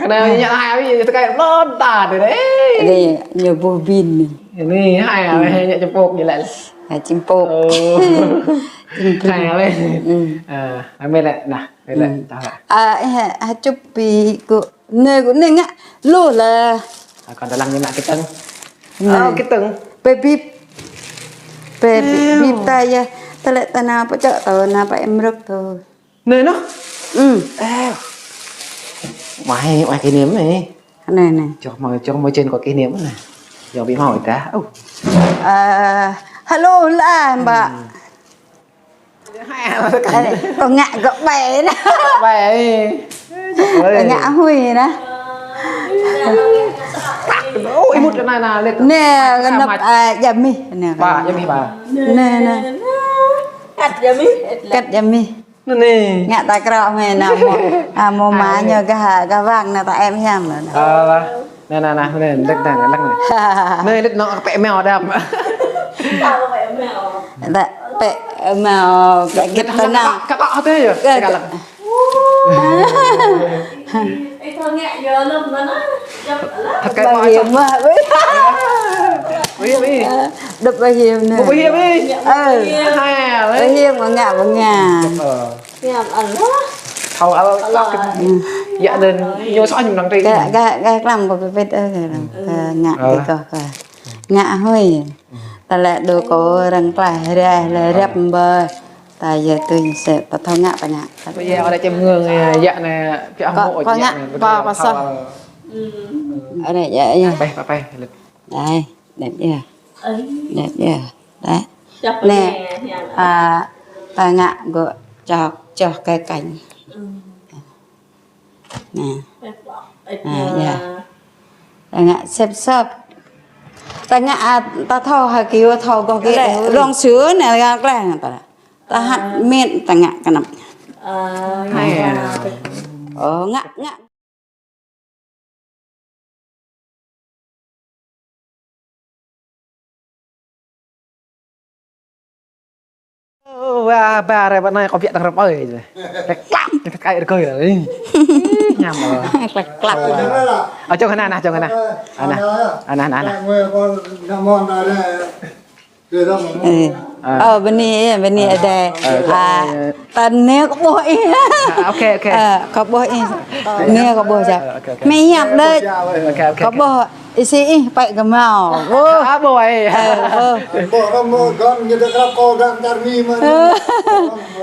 Anai, ngă hai, ƀĭ, tơkai lŏn ta dih, dih. Anai, ñu ƀuh bin anai. Anai, hai, ƀĭ, ngă čim pôk, ñu lăi. Ngă čim pôk. Ơ. Čim pôk. Hai, ƀĭ. Ơ, amai lĕ, nah, amai lĕ, ta lĕ. Ơ, ih, ha, čup pi ku. Anai, anai ngă lu lah. Ơ, kơ ta lăng ñu ngă kơtơ̆ng. Anai. Ơ, kơtơ̆ng. Pơ bip. Pơ bip ta yă. Ta lĕ ta nao pơ čŏk ta nao pơ em rơ̆k ta. Anai nă. Ơ. Mai, mai kỷ niệm anai. Anai, anai. Čŏk mai, čŏk mai čen kơ kỷ niệm anai. Yua ƀĭ hmâo ih ta. Ơ. Ơ, hello lah, Mbak. Kơ ngă gơ̆ ƀai nă. Ƀai. Kơ ngă hui nă. Ơ, ih mŭt kơ anai nă, lĕ. Anai, kơ anăp, ơ, Jamih. Anai, ba, Jamih ba. Anai, anai. Kăt Jamih. Kăt Jamih. Anai. Ngă ta krô mơ̆ nă, mơ̆. Ơ, mơ̆ mă ñu gah, gah wang nă ta em hiam nă. Ơ, lah. Nă, nă, nă, nă, lĕ, nă, lĕ, nă. Nă, lĕ, nă, pĕ meo đam. Nă, pĕ meo, pĕ git ta nă. Kơ, kơ, kơ, kơ, kơ. Thăt kơ, bảo hiểm mă. Bảo hiểm ih. Đập bảo hiểm nă. Bảo hiểm ih. Ơ. Hai, bảo hiểm mă ngă, mă ngă. Ơ. Hiam Allah. Thâo Allah. Yă anŭn ñu soh ñu năng tring. Gah, gah, gah klăm kơ pipit, ơ, gah klăm. Kơ ngă kơ kơ. Ngă hui. Ta lĕ đô kơ arăng klaih rai lĕ rĕp ƀơi. Ta yơ tui sĕ ta thâo ngă ta ngă. Ƀơi yă ôh đa čem ngưng yă anai pioh mơ̆ kơ ngă kơ kơ soh. Ôh đa yă yă. Pĕ, pĕ, pĕ. Dai. Đĕt yơh. Đĕt yơh. Đĕt. Nĕ, a, ta ngă gơ̆ čŏk, čŏk kơ kañ. Nĕ. A, yơh. Ta ngă sĕp sĕp. Ta ngă, a, ta thâo ha kiu thâo gơ̆ gơ̆. Rong sư̆ nĕ gơ̆ kleh nă ta. Ta hăt mĕt ta ngă kơnăp. Ơ, ngă, ngă. Ơ, wa, ba rai, ba nai, kâo biă tơ̆ng rơp ơi. Klăk, klăk, rơkơi rai. Ñam ơi. Klăk, klăk. Ơ, čong hơnă, nah, čong hơnă. Anah, anah, anah, anah. Ơ. Ơ, bơni, bơni adai. Ơ, ơ. A, ta nĕ kâo ƀuh ih. A, ok, ok. Ơ, kâo ƀuh ih. Nĕ kâo ƀuh jăp. Ơ, ok, ok. Mĕ hiăp đơi. Ok, ok, ok. Kâo ƀuh ih sĭ ih pĕ gơmao. Ơ. A, ƀuh ih. Ơ, ƀuh. Ƀuh rơmô gơ̆n ñu dơ̆ krăp kâo dang čar mi mơ̆n. Ơ.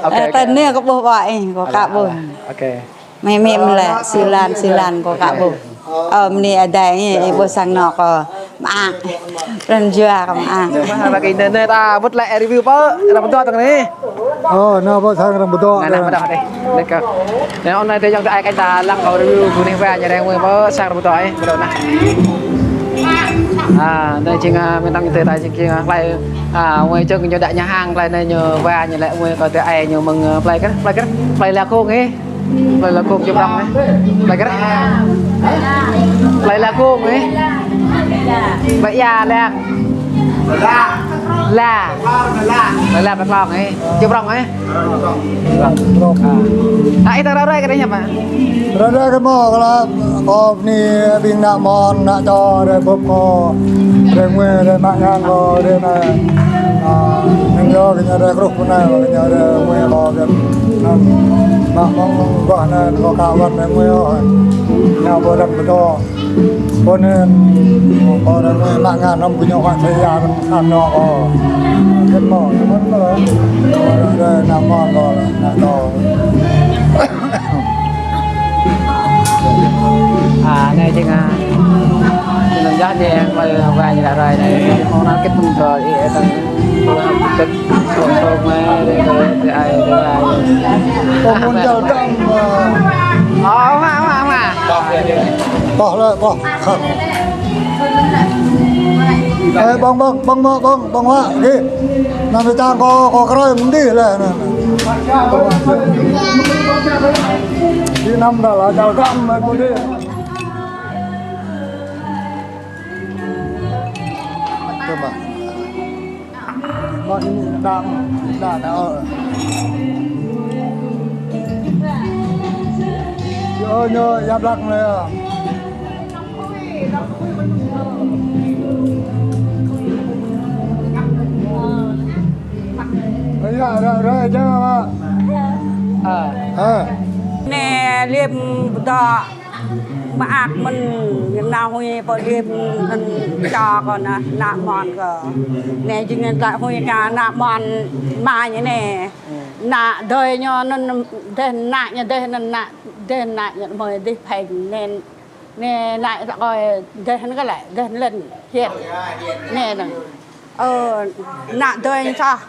Ok, ok. Ơ, ta nĕ kâo ƀuh ƀă ih, kâo ka ƀuh. Ala, ala. Ok. Mĕ, mĕ mơ̆ lĕ, silan, silan kâo ka ƀuh. Ơ, mơni adai, ih ƀuh sang anŏ kâo mơak. Pran jua kâo mơak. Ba kơ anai, anai ta mŭt lĕ review pơ, arăng pơtô tơ̆ng anai. Ơ, anai pơ sang arăng pơtô. Anai, anai pơtô dih. Let's go. Anai, anai dih ayŏng adơi kơ ta lăng kâo review ƀu anih wa ñu arăng mơ̆ng pơ sang arăng pơtô, ơ, pơtô anai. A, anai jing, a, mơ̆ng tơ̆ng tơ ta jing, jing, a, plơi, a, mơ̆ng čơ̆ng ñu đă ñu hăng plơi anai ñu wa ñu lĕ mơ̆ng kâo tơ ai ñu mơ̆ng, a, plơi kơ, plơi kơ, plơi La Khung ih. Plơi La Khung čơ̆ng prong ih. Plơi kơ. Plơi La Khung ih. Plơi ia lăng. La. La. La, la pơklong ih. Či prŏng ih. Prŏng. Ih ta ră ruai kơ đih hiăp mă? Ră ruai kơ mơ̆ kơ la kơ bơni ƀing ană mơ̆n, ană čô, rai bưp kơ, rai ngui, rai mă ngăn kơ, rai anai. Anŭn yơh kơ ñu rai kruh pơ anai, kơ ñu rai ngui kơ, kơ anŭn. Mă mơ̆ng gah anai kơ ka wăn rai ngui ôh. Ñu pơdăng pơdô. Pô anŭn, pô anŭn mă ngăn hŏm gơñu wă tơyar anŭn kơ. Kĕt mơ̆, anŭn mơ̆. Pô anŭn ană mơ̆n kơ, ană čô. A, anai jing a. Jing anŭn yơh anai, wai, wai ñu ră ruai anai. Mơ̆ng anai kĕt mơ̆ng tơ, ih, ih, tơ. Tơ, tơ, tơ, tơ, tơ, ai, tơ, ai. Tơ mơ̆n jal dăm, a. Ơ, mă, mă, mă. Pơh lĕ, pơh. Ê, ƀơ̆ng, ƀơ̆ng, ƀơ̆ng mơ̆, ƀơ̆ng, ƀơ̆ng mă, gih. Anăm pơčang kơ, kơ krơi mơ̆n dih lĕ, anŭn. Dih anăm dah lah, jal dăm, mă, kơ dih. Coba. Mă, anai, đa, đa, đa, ơ. Yơh, ñu, yap lăng anai, yơh. Ơ, yă, ră, ră, čang, mă. Ơ. Ơ. Anai, lip dŏ, mơak mơ̆n, nao hui pơ lip, anŭn čô kơ ană, ană mơ̆n kơ. Anai, jing anŭn tla hui kơ ană mơ̆n, mă ñu anai. Ană adơi ñu anŭn, dêh ană ñu, dêh anŭn ană, dêh ană ñu, mơi dêh pheng, anŭn. Anai, anai, tơkơi, dêh anŭn kơ lĕ, dêh anŭn lĕ, hiĕt. Anai, anŭn. Ơ, ană adơi ñu soh.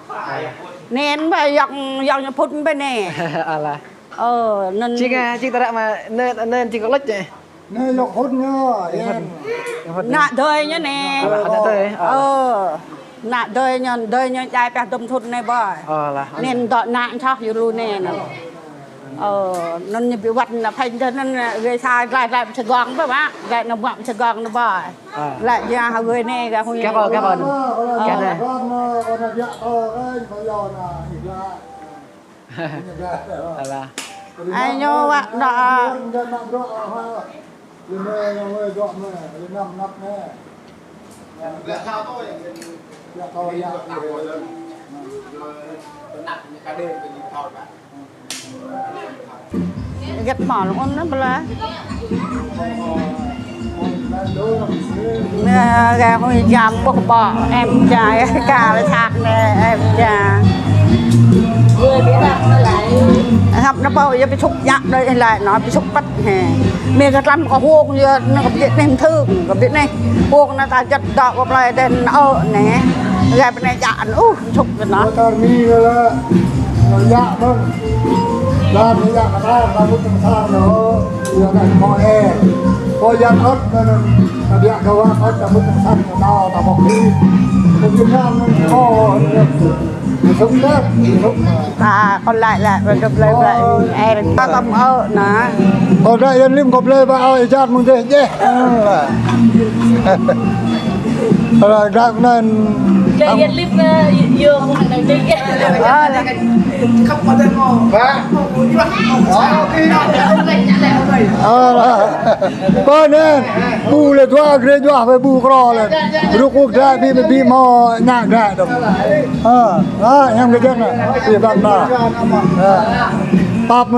Anŭn ƀă yŏng, yŏng ñu phŭt ƀă anai. Alah. Ơ, anŭn. Čing, a, čing tơră mă, anŭn, anŭn čing kơ lĕč, ơ. Anai yŏng phŭt ñu, yŏng phŭt. Ană adơi ñu anai. Alah, ană adơi, ơ. Ơ. Ană adơi ñu, adơi ñu djai pioh dŭm thŭn anai ƀơi. Ơ, lah. Anŭn dŏ ană soh yua lu anai anŭn. Ơ, anŭn ñu ƀu wăt ană pheng dơ̆ng anŭn, ơ, gơ̆ sa glai glai pơ Sài Gòn ƀơi mă, glai anŭn ƀơi Sài Gòn anŭn ƀơi. Ơ. Glai jia hă gơ̆ anai gơ̆ hui. Kơ pô, kơ pô anŭn. Ơ. Kơ anai. Alah. Ai ñu wă dŏ, ơ. Gĕt mơ̆n ôn anŭn ƀơi lĕ. Anai, gơ̆ hui jam ƀuh ƀă, em čang, kar sat anai, em čang. Hăp anŭn pô, yua pơčŭk jăk đơi, ih laĭ anŭn, pơčŭk păt hĕ. Mơi kơ tlam kơ hông, yua anŭn kơ ƀiă anai mơ̆n thơ̆ng, kơ ƀiă anai. Hông anŭn ta jăt dŏ pơ plơi dêh anŭn ơ anai. Gơ̆ pơ anai jăk anŭn, uh, pơčŭk kơ anŭn. Ơ, tar mi kơ lĕ, ơ, yă mơ̆n. Đa anai yă kơ ta, ta mŭt tơ̆ng sang anŭn, yua kơ kơ ê. Kơ yă ơ̆t anŭn, ta biă kơ wă ơ̆t, ta mŭt tơ̆ng sang anŭn, ta mŏk hĭ. Kơ Việt Nam anŭn, kơ, anŭn. Sŭk lĕ, sŭk. A, kơ laĭ lĕ, ƀơi dŏ blơi ƀơi. Ơ. Ê, ta tơm ơ anŭn. Kơ laĭ Yuan Lim kơ blơi ƀơi ơ, ih čar mơ̆ng dêh djeh. Ơ. Ơ, laĭ anŭn. Laĭ Yuan Lim, ơ, yua mơ̆ng anŭn dêh djeh. Ơ, laĭ. Ơ, laĭ. Pơ anŭn, ƀu lĕ dua grê dua wai ƀu krô lĕ. Rŭk rŭk dra ƀi ƀi mơ̆ ñă dra dŏ. Ơ, ơ, yang kơ jơ̆ng anŭn. Ƀi ƀăng anŭn. Ơ. Pap